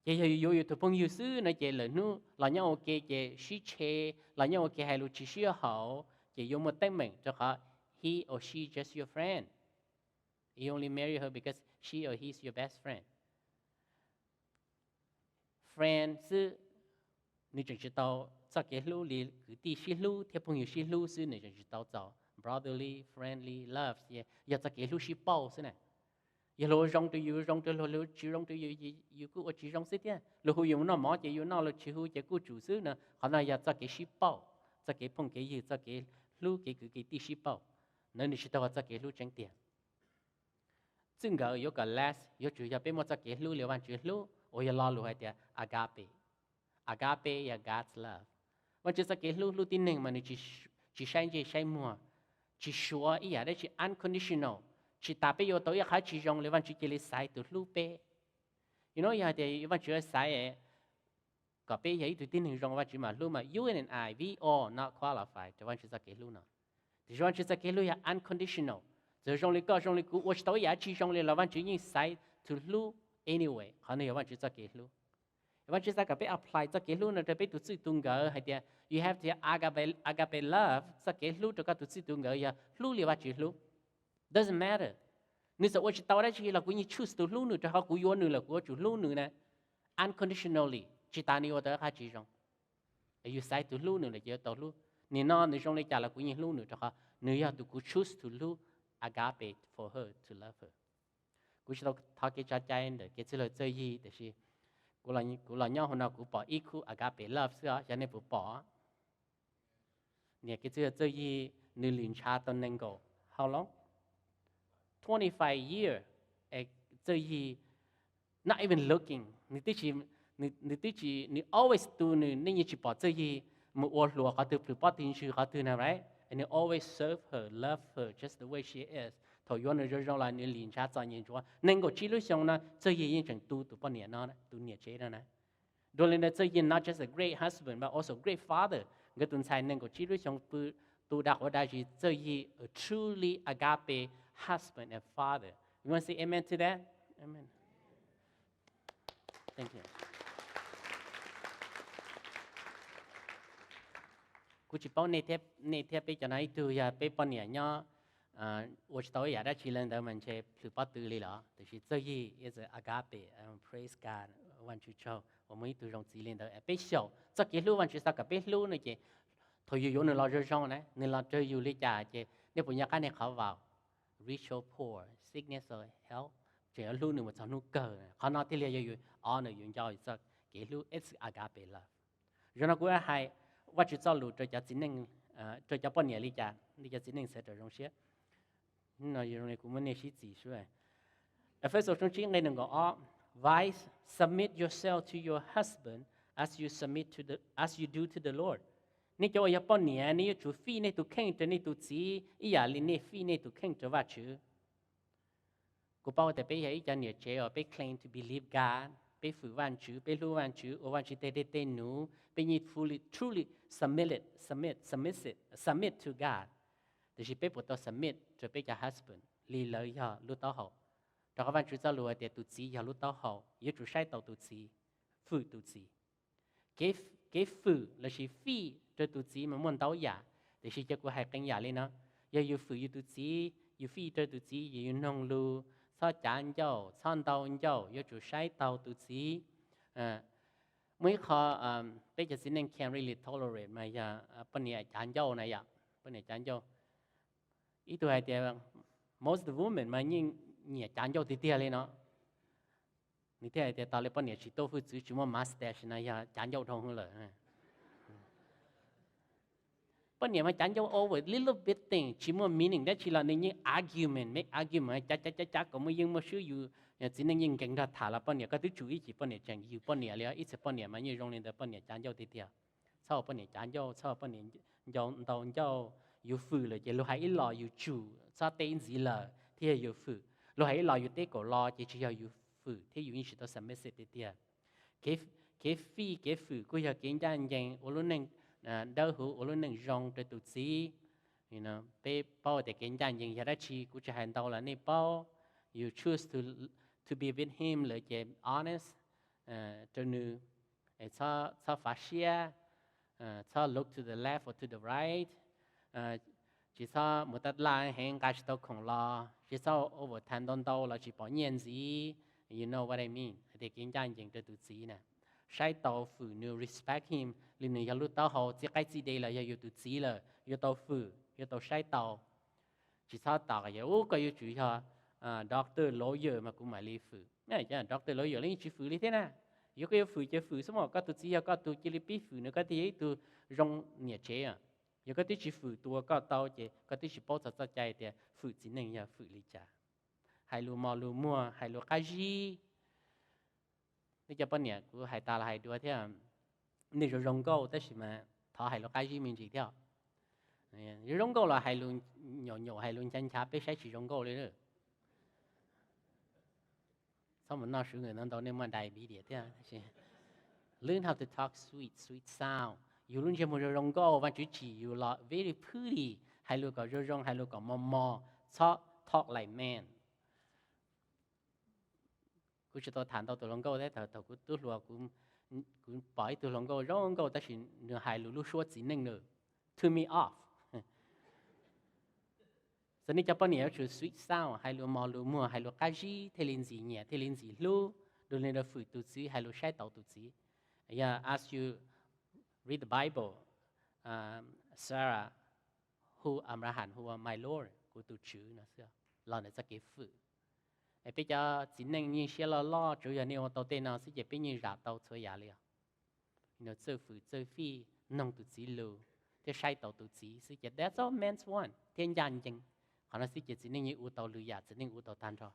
Ces yog yus yuav yus tus phooj ywg xwb no ces lawm hnub los nyob ua ke ces sib tshe, los nyob ua ke hais lus tsis sib haum, ces yuav muaj teeb meem rau qhov he or she just your friend. You only marry her because she or he is your best friend. Friend xwb, nws tseem tsis tau txoj kev hlub li kwv tij sib hlub thiab phooj ywg sib hlub xwb, nws tseem tsis tau txaus brotherly, friendly love, yog txoj kev hlub sib pauj xwb na. Yog luag ua zoo rau yus zoo rau luag, luag tsis zoo rau yus, yus kuj ua tsis zoo xwb thiab. Luag hu yus mus noj mov ces yus noj, luag tsis hu ces kuj tsum xwb no. Qhov no yog txoj kev sib pauj, txoj kev phooj kev ywg, txoj kev hlub kev kwv kev tij sib pauj. Ntawd nws tsis tau ua txoj kev hlub tseeb tiag. Txij nkawm yuav kom last yuav tsum yog peb muaj txoj kev hlub li Vajtswv hlub uas yog lo lus hais tias agape. Agape yog God's love. Vajtswv txoj kev hlub, hlub tib neeg mas nws tsis saib ntsej saib muag, tsis suav ib yam dab tsi, unconditional. Tsis tas peb yuav tau ib qhov tsis zoo li Vajtswv cia li xaiv tus hlub peb. Yus no yog hais tias Vajtswv xaiv kom peb yog ib tug tib neeg zoo Vajtswv mam hlub mas you and I, we all not qualified rau Vajtswv txoj kev hlub no. Tiam sis Vajtswv txoj kev hlub yog unconditional. Txawm zoo li koj zoo li kuv ua tsis tau ib yam dab tsi zoo li los Vajtswv yeej xaiv tus hlub anyway. Qhov no yog Vajtswv txoj kev hlub. Vajtswv xav kom peb apply txoj kev hlub no rau peb tus txij tus nkawm hais tias you have to agape, agape love, txoj kev hlub rau koj tus txij tus nkawm yog hlub li Vajtswv hlub. Doesn't matter, nws txawm ua tsis tau dab tsi los kuv yeej choose tus hlub nws rau qhov kuv yuav nws lawm kuv yuav tsum hlub nws na. Unconditionally, tsis tas nws yuav tau qhov tsis zoo. Yus xaiv tus hlub nws lawm ces yuav tau hlub. Nim no nws zoo li cas los kuv yeej hlub nws rau qhov nws yog tus kuv choose to hlub, agape for her, to love her. Kuv tsis tau thov kev tso cai ntawm kev txwj laug Txawj Yig tiam sis kuv los nyob hauv no kuv pom ib khub agape love xwb os, xyov nej puas pom. Niam kev txwj laug Txawj Yig nws lwm ntshav tau nees nkaum, how long? Twenty five year, Txawj Yig not even looking, nws twb tsis, nws always tu nws, nej yeej tsis pom Txawj Yig mus ua hluas qhov twg, plhws pob tw ntswg qhov twg na, right? And he always serve her, love her just the way she is. Thaum yuav nws zoo zoo los nws lwm ntshav txom nyem ntsuav. Nees nkaum tsib lub xyoo no Txawj Yig yeej tseem tu tus poj niam no, tus niam tsev no na. Dua li ntawd Txawj Yig not just a great husband but also great father. Nkawd tus ntxhais nees nkaum tsib lub xyoo pw tu dag quav dag zis, Txawj Yig a truly agape husband and father. You want to say amen to that? Amen. Thank you. Kuv tsis paub nej thiab peb cov no ib tug yog peb poj niam nyob ua tsis tau ib yam dab tsi li ntawd mas ntshe plhws pob tw li los, tiam sis Txawj Yig is agape, praise God, Vajtswv tsaug uas muaj ib tug zoo txiv li ntawd. Peb xyaum txoj kev hlub Vajtswv xav kom peb hlub no ces thaum yus yuav nws los zoo zoo na, nws los raug yus li cas ces nej puas nco qab niag qhov vau, rich or poor, sickness or health, tseem yuav hlub nws mus txog hnub kawg. Qhov no thiaj li yog yus honor, yus nco txoj kev hlub, it's agape love. Zaum no kuv hais Vajtswv txoj lus rau cov txiv neej, rau cov poj niam li cas, li cov txiv neej sawv daws zoo siab. Kuv muab nej sib txim sub. Efexus tshooj tsib nqe nees nkaum ob, Wives, submit yourself to your husband as you submit to the, as you do to the Lord. Nej cov uas yog poj niam, nej yuav tsum fij nej tus kheej rau nej tus txiv ib yam li nej fij nej tus kheej rau Vajtswv. Kuv paub tias peb yog ib co niam tsev uas peb claim to believe God, peb fwm Vajtswv, peb hlub Vajtswv, ua Vajtswv tej dej tej nuv, peb yeej fully, truly submit, submit, submit, submit to God. Tiam sis peb puas tau submit rau peb cov husband li lawv yog lub taub hau? Rau qhov Vajtswv txoj lus hais tias tus txiv yog lub taub hau, yuav tsum saib taus tus txiv, fwm tus txiv. Kev fwm lossis fij rau tus txiv mas muaj ntau yam. Tiam sis cia kuv hais qee yam li no, yog yus fwm yus tus txiv, yus fij rau tus txiv, yus noog lus, txhob cav ncauj, txhob ntau ncauj, yuav tsum saib taus tus txiv. Muaj ib qho peb cov txiv neej can't really tolerate mas yog poj niam cav ncauj na yom, poj niam cav ncauj. Ib tug hais tias most women mas yeej nyiam cav ncauj tiag tiag li no. Nws thiaj hais tias tas li poj niam tsis tuaj hwj txwv, tsis muaj mustache no yog cav ncauj dhau hwv lawm. Poj niam mas cav ncauj over little bit thing, tsis muaj meaning dab tsi los nws yeej argument, make argument, cav cav cav cav kom muaj yeej muaj swb. Yus txiv neej yeej nkees nrog tham los poj niam, koj twb tsum ib chim poj niam tseem yws poj niam li. Ib txhia poj niam mas yeej zoo li ntawd, poj niam cav ncauj tiag tiag. Txhob ua poj niam cav ncauj, txhob ua poj niam ntau ncauj. Yus fwm lawm ces luag hais ib los yus tsum, txhob teb ntxiv lawm thiaj yog yus fwm. Luag hais ib los yus teb kaum los ces tsis yog yus fwm thiab yus yeej tsis tau submissive tiag tiag. Kev fij kev fwm kuj yog kev ncaj ncees ua lub neej dawb huv, ua lub neej zoo rau tus txiv. Peb paub tias kev ncaj ncees yog dab tsi, kuv tsis hais ntau los nej paub. You choose to, to be with him lawm ces honest rau nws, txhob fav siab, txhob look to the left or to the right, tsis txhob mus tab laj heev nqa tsis tau khoom los, tsis txhob over time ntau ntau los tsis pom nyiaj ntxiv. You know what I mean, hais tias kev ncaj ncees rau tus txiv na. Saib taus fwm nws, respect him li nws yog lub taub hau, txij qaib txij dej los yog yus tus txiv lawm, yuav tau fwm, yuav tau saib taus. Tsis txhob tos yog ub koj yuav tsum yog doctor lawyer mas kuv mam li fwm. Doctor lawyer los yeej tsis fwm li thiab na. Yog koj yuav fwm ces fwm xwb mas, koj tus txiv yog koj tus, cia li pib fwm nws koj thiaj yog ib tug zoo niam tsev. Yog koj twb tsis fwm tus uas koj tau ces koj twb tsis paub txog txoj cai tias fwm txiv neej yog fwm li cas. Hais lus mos lus muag, hais lus qab zib. Nej cov poj niam, kuv hais tas los hais dua thiab, nej zoo zoo nkauj tab sis mas thov hais lus qab zib me ntsis thiab. Zoo zoo nkauj los hais lus nyaum nyaum, hais lus nchav nchav peb saib tsis zoo nkauj li. Txhob mus noj sugar ntau ntau, nej muaj diabetes thiab. Learn how to talk sweet, sweet sound. Yus lub ntsej muag zoo zoo nkauj, Vajtswv tsim yus los very pretty, hais lus kom zoo zoo, hais lus kom mos mos, txhob talk like man. Kuv tsis tau tham ntau tus hluas nkauj thiab, thaum kuv tub hluas, kuv pom ib tug hluas nkauj zoo nkauj tab sis nws hais lus lub suab txiv neej nws turn me off. Txawm nej cov poj niam yuav tsum sweet sound, hais lus mos lus muag, hais lus qab zib thiaj li ntxim nyiam thiaj li ntxim hlub, dua li rau fwm tus txiv, hais lus saib taus tus txiv. Yog as you read the Bible, Sarah hu Abraham hu ua my Lord, kuv tus Tswv no xwb, los ntawm txoj kev fwm. Peb cov txiv neej yeej siab loj loj, tsuav yog nej ua tau tej no xwb ces peb yeej zam tau txhua yam li os. Txawj fwm txawj fij, noog tus txiv lus thiab saib taus tus txiv xwb ces that's all men want, thiab ncaj ncees. Qhov no xwb ces txiv neej yeej ua tau lwm yam, txiv neej ua tau tag nrho.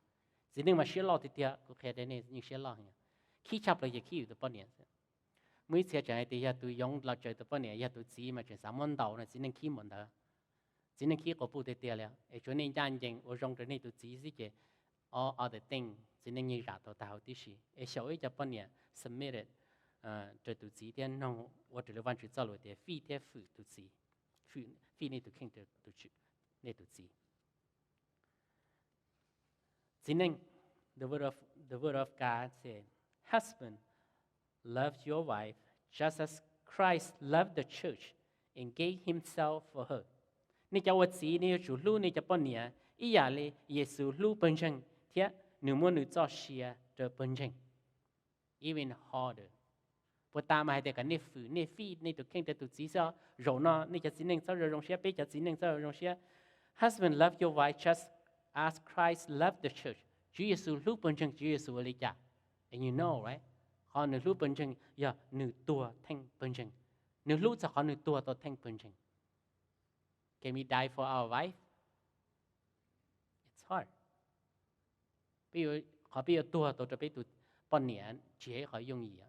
Txiv neej mas siab loj tiag tiag, kuv qhia rau nej yeej siab loj. Khib tshaj plaws ces khib yus tus poj niam xwb. Muaj ib txhia tseem hais tias yog tus yoov los tsaws tus poj niam, yog tus txiv mas tseem xav muab ntaus no, txiv neej khib npaum ntawd. Txiv neej khib quas puj tiag tiag li. Es tsuav nej ncaj ncees ua zoo rau nej tus txiv xwb ces all other thing txiv neej yeej zam tau tag huv tib si. Es xyaum ib co poj niam submitted rau tus txiv thiab noog ua raws li Vajtswv txoj lus tias fij thiab fwm tus txiv, fij nej tus kheej, nej tus txiv. Txiv neej, the word of, the word of God said, husband, love your wife just as Christ loved the church and gave himself for her. Nej cov ua txiv, nej yuav tsum hlub nej cov poj niam ib yam li Yexus hlub pawg ntseeg thiab nws muab nws txoj sia rau pawg ntseeg. Even harder. Puag ta mas hais tias kom nej fwm nej fij nej tus kheej rau tus txiv xwb. Zaum no nej cov txiv neej txhob zoo zoo siab, peb cov txiv neej txhob zoo zoo siab. Husband, love your wife just as Christ loved the church. Tswv Yexus hlub pawg ntseeg, Tswv Yexus ua li cas? And you know, right? Qhov nws hlub pawg ntseeg yog nws tuag theej pawg ntseeg. Nws hlub txog qhov nws tuag tau theej pawg ntseeg. Can we die for our wife? It's hard. Qhov peb yuav tuag tau rau peb tus poj niam tsis yog ib qhov yooj yim.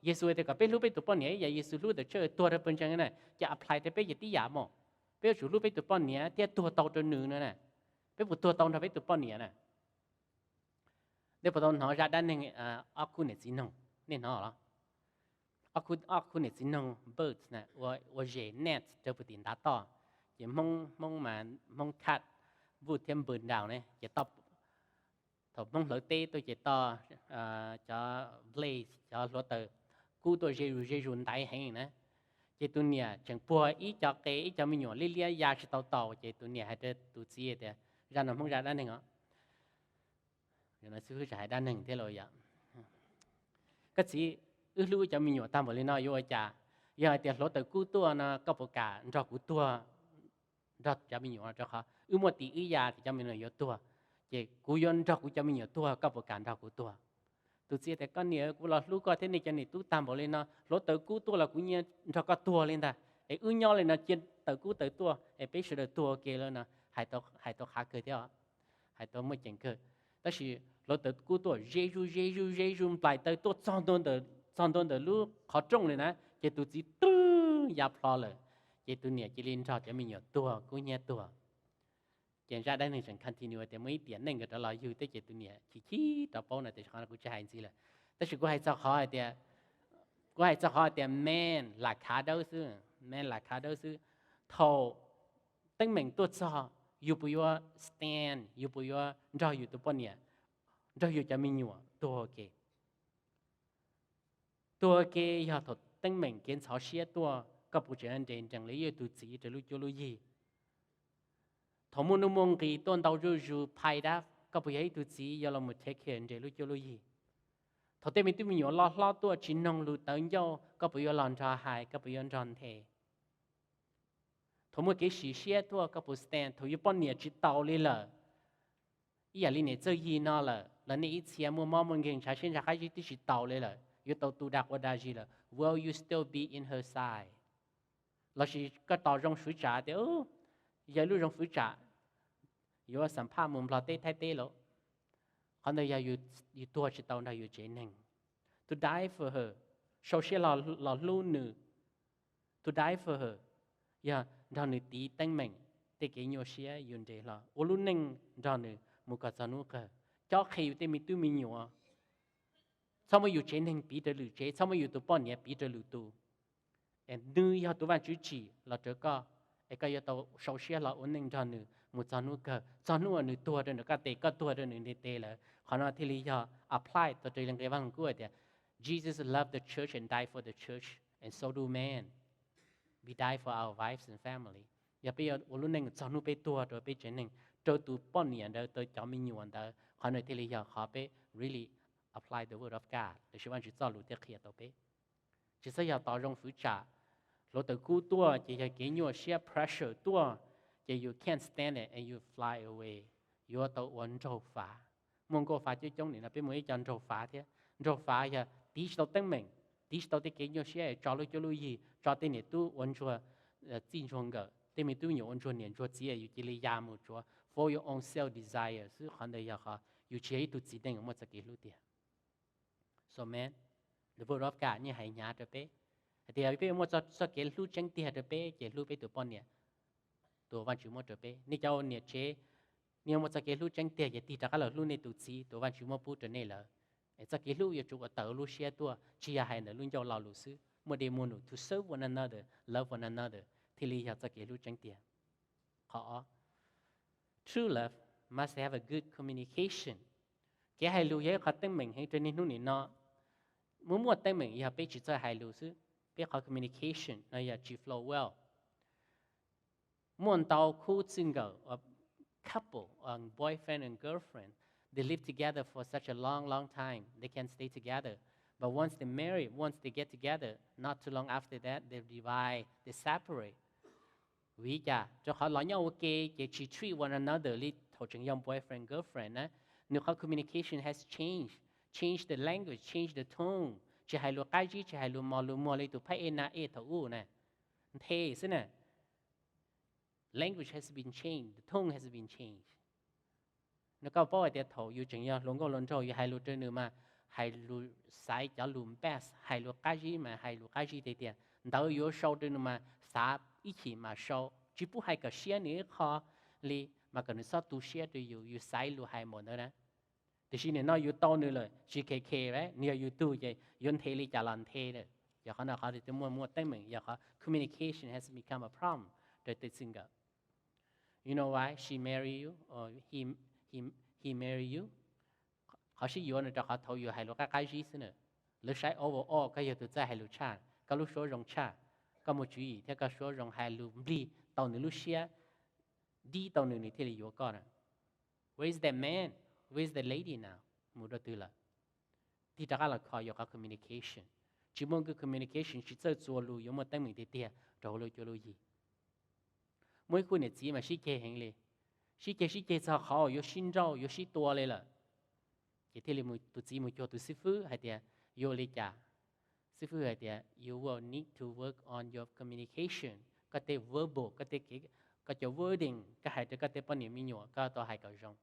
Yexus tias kom peb hlub peb tus poj niam ib yam Yexus hlub tus church tuag rau pawg ntseeg na, ces apply rau peb ces tib yam mas. Peb yuav tsum hlub peb tus poj niam thiab tuag tau rau nws no na. Peb puas tuag tau nrog peb tus poj niam na? Nej puas tau hnov zaj dab neeg ob khub niam txiv noog? Nej hnov los? Ob khub niam txiv noog birds na, ua zes nest rau puag tim ntav toj, ces Hmoob, Hmoob mas Hmoob cat, bird thiab bird nraus ne, ces thaum Hmoob hlawv teb tuaj ces toj cov blade, cov hluav taws kub tuaj ze zus ze zus ntaiv heev na. Ces tus niam tseem puag ib co qe ib co me nyuam liab liab ya tsis tau taus, ces tus niam hais rau tus txiv tias, zaj no Hmoob zaj dab neeg os, hais dab neeg thiab los yog, koj txiv, wb hlub cov me nyuam tag npaum li no yuav ua cas? Yog hais tias hluav taws kub tuaj no koj puas kam nrog kuv tuag, nrog cov me nyuam, rau qhov wb muaj tim wb ya tias cov me nyuam yuav tuag, ces kuv yuav nrog kuv cov me nyuam tuag, koj puas kam nrog kuv tuag? Tus txiv tias, koj niam, kuv los hlub koj thiab nej cov niam tub tag npaum li no, hluav taws kub tuaj los kuv nyias nrog koj tuag li ntag. Es wb nyob li no cia taws kub taws tuaj es peb sawv daws tuag ua ke lawm no. Hais tau qhav kawg thiab, hais tau muaj ceem kawg. Tab sis hluav taws kub tuaj ze zuj ze zuj ze zuj nplaim taw tuaj txog ntua ntawm lub qhov rooj li na, ces tus txiv twb ya plho lawm, ces tus niam cia li nrog cov me nyuam tuag kub hnyiab tuag. Ces zaj dab neeg tseem continue tias muaj ib tiam neej nkawd rov los yug thiab ces tus niam chim chim rov paub no tias qhov no kuv tsis hais ntxiv lawm. Tab sis kuv hais txog qhov hais tias, kuv hais txog qhov hais tias man lam khav dawb xwb, man lam khav dawb xwb. Thaum teeb meem tuaj txog, yus puas yuav stand, yus puas yuav nrog yus tus poj niam, nrog yus cov me nyuam tuag ua ke? Tuag ua ke yog thaum teeb meem kev ntxhov siab tuaj, koj puas tseem nres nrees li ib tug txiv rau lub cuab lub yig? Thaum muaj nuj muaj nqis tuaj ntau zuj zus pais dab, koj puas yog ib tug txiv yuav los mus take care nres lub cuab lub yig? Thaum tej me tub me nyuam loj hlob tuaj tsis noog lus tawv ncauj, koj puas yuav los nrog hais, koj puas yuav nrog nthe? Thaum muaj kev sim siab tuaj koj puas stand? Thaum yus poj niam tsis taus li lawm, ib yam li niam txawj yig no lawm, los nej ib txhia muaj mob muaj nkeeg ntshav siab ntshav qab zib twb tsis taus li lawm, yuav tau tu dag quav dag zis lawm, will you still be in her side? Lossis koj tos zoo fwv tsam tias yog lub zoo fwv tsam yuav xam phaj mus Nplog teb Thaib teb lawm, qhov ntawd yog yus tuag tsis tau nrog yus tsev neeg. To die for her, sau siab los hlub nws. To die for her yog nrog nws tiv teeb meem tej kev nyuaj siab yus nres hlo ua lub neej nrog nws mus kom txog hnub kawg, cob qhia yus tej me tub me nyuam. Txhob muab yus tsev neeg piv rau lwm tsev, txhob muab yus tus poj niam piv rau lwm tus. Es nws yog tus Vajtswv tsim los rau koj, es koj yuav tau sau siab hlo ua neej nrog nws mus txog hnub kawg, txog hnub uas nws tuag rau nws koj tes, koj tuag rau nws nws tes lawm. Qhov no thiaj li yog apply tau raws li nqe Vaj Lug Kub hais tias, Jesus loved the church and died for the church, and so do men. We die for our wives and family. Yog peb yuav ua lub neej txog hnub peb tuag rau peb tsev neeg, rau tus poj niam ntawd, rau cov me nyuam ntawd, qhov no thiaj li yog qhov peb really apply the word of God, lossis Vajtswv txoj lus thiaj qhia tau peb. Tsis txhob yog tos zoo fwv tsam, hluav taws kub tuaj ces yog kev nyuaj siab pressure tuaj, ces you can't stand it and you fly away. Yuav tau ua nraug fav. Muaj nkauj fav coob coob nim no, peb muaj ib co nraug fav thiab. Nraug fav yog tiv tsis tau teeb meem, tiv tsis tau tej kev nyuaj siab, tso lub cuab lub yig, tso tej niam tub ua ntsuag txij ntsuag nkawm, tej me tub me nyuam ua ntsuag niam ntsuag txiv, yus cia li ya mus tsuav for your own self desire xwb. Qhov ntawd yog qhov yus tsis yog ib tug txiv neej muaj txoj kev hlub tiag. So man, the word of God yeej hais hnyav rau peb hais tias yog peb muaj txoj kev hlub tseeb tiag rau peb ces hlub peb tus poj niam, tus Vajtswv muab rau peb. Nej cov niam tsev, nej muaj txoj kev hlub tseeb tiag ces tig rov qab los hlub nej tus txiv, tus Vajtswv muab pub rau nej lawm. Es txoj kev hlub yuav tsum ua tawm lub siab tuaj, tsis yog hais ntawm lub ncauj lo lus xwb. Muaj dej muaj num, to serve one another, love one another, thiaj li yog txoj kev hlub tseeb tiag. Qhov ob, true love must have a good communication. Kev hais lus yog ib qhov teeb meem heev rau niaj hnub nim no. Muaj muaj teeb meem yog peb tsis txawj hais lus xwb, peb qhov communication no yog tsis flow well. Muaj ntau khub txij nkawm, couple, boyfriend and girlfriend, they live together for such a long, long time, they can stay together. But once they marry, once they get together, not too long after that, they divide, they separate. Vim li cas? Rau qhov los nyob ua ke ces tsis treat one another li thaum tseem yog boyfriend girlfriend na. Nws qhov communication has changed, change the language, change the tone. Tsis hais lus qab zib, tsis hais lus mos lus muag li tus phab ej na ej thaum ub na. Nthe xwb na. Language has been changed, the tone has been changed. Nws, koj paub hais tias thaum yus tseem yog hluas nkauj hluas nraug yus hais lus rau nws mas hais lus, xaiv cov lus best, hais lus qab zib mas hais lus qab zib tiag tiag. Ntawv yuav sau rau nws mas xav ib chim mas sau, tsis pub hais kom siab nws ib qho li, mas kom nws txhob tu siab rau yus, yus xaiv lus hais npaum ntawd na. Tiam sis nim no yus tau nws lawm tsis khe khe, nws yog yus tug ces yuav nthe li cas los nthe lawm. Yog qhov no qhov muaj muaj teeb meem, yog qhov communication has become a problem rau tej txij nkawm. You know why she marry you or he, he, he marry you? Qhov sib yuav no rau qhov thaum yus hais lus qab qab zib xwb na. Lawv saib overall koj yog tus txawj hais lus tshaj, koj lub suab zoo tshaj, koj muaj tswv yim thiab koj suab zoo hais lus nplig tau nws lub siab, dib tau nws, nws thiaj li yuav koj na. Where is that man? Where is the lady now? Mus rau twg lawm? Tig rov qab los kho yuav qhov communication. Tsis muaj good communication, tsis txawj txuas lus yuav muaj teeb meem tiag tiag rau hauv lub cuab lub yig. Muaj ib khub niam txiv mas sib ceg heev li, sib ceg sib ceg txog qhov yuav sib nrauj yuav sib tua li lawm. Ces thiaj li tus txiv mus cuag tus xib fwb hais tias, yuav ua li cas? Xib fwb hais tias, you will need to work on your communication, koj tej verbal, koj tej kev, koj cov wording koj hais rau koj tej poj niam me nyuam koj tau hais kom zoo.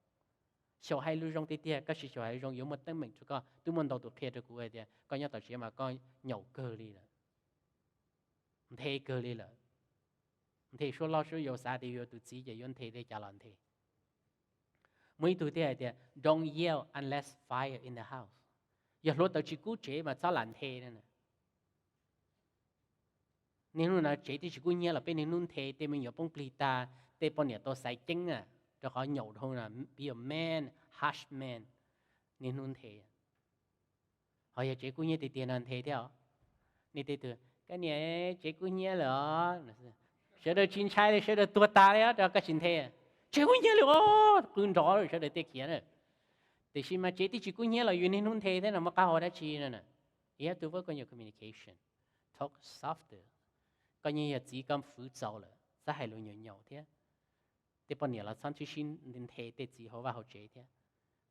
Xyaum hais lus zoo tiag tiag, koj tsis xyaum hais zoo yuav muaj teeb meem rau koj. Twb muaj ntau tus qhia rau kuv hais tias koj nyob tom tsev mas koj nyaum kawg li lawm, nthe kawg li lawm. Nthe suab hlob suab yau, xav tias yuav tus txiv ces yuav nthe tej cas los nthe. Muaj ib tug thiaj hais tias, don't yell unless fire in the house. Yog hluav taws tsis kub tsev mas txhob lam nthe. Niaj hnub no tsev twb tsis kub hnyiab los peb niaj hnub nthe, tej me nyuam poob plig tag, tej poj niam tau xaiv ceeb na, rau qhov nyaum dhau na, be a man, harsh man, niaj hnub nthe. Ho yog tsev kub hnyiab tiag tiag no nthe thiab. Nej tej tug, koj niam, tsev kub hnyiab lawm os. Sawv daws tsis ntshai li, sawv daws tuag tas li os, rau koj tsis nthe. Tsev kub hnyiab li os, qw nrov sawv daws tej khiav na. Tiam sis mas tsev twb tsis kub hnyiab los yus niaj hnub nthe thiab no muaj qab hau dab tsi no na? You have to work on your communication. Talk softer. Koj yeej yog txiv, koj fwv txaus lawm, txhob hais lus nyaum nyaum thiab. Tej poj niam los txhob sib nthe tej txiv hauv vaj hauv tsev thiab.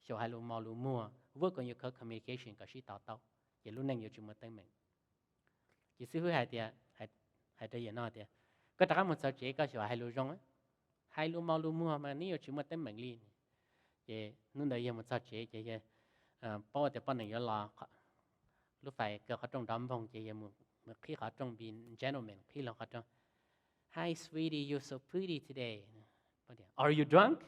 Xyaum hais lus mos lus muag, work on your communication kom sib to taub, ces lub neej yuav tsis muaj teeb meem. Ces xib fwb hais tias, hais rau yawm no tias, koj rov qab mus txog tsev koj xyaum hais lus zoo, hais lus mos lus muag mas neb yuav tsis muaj teeb meem li. Ces hnub ntawd yawg mus txog tsev ces yawg paub tias poj niam yuav los, lub fais kaw qhov rooj nrov npoog ces yawg mus qhib qhov rooj, be gentleman, qhib loo qhov rooj. Hi sweetie, you're so pretty today. Are you drunk?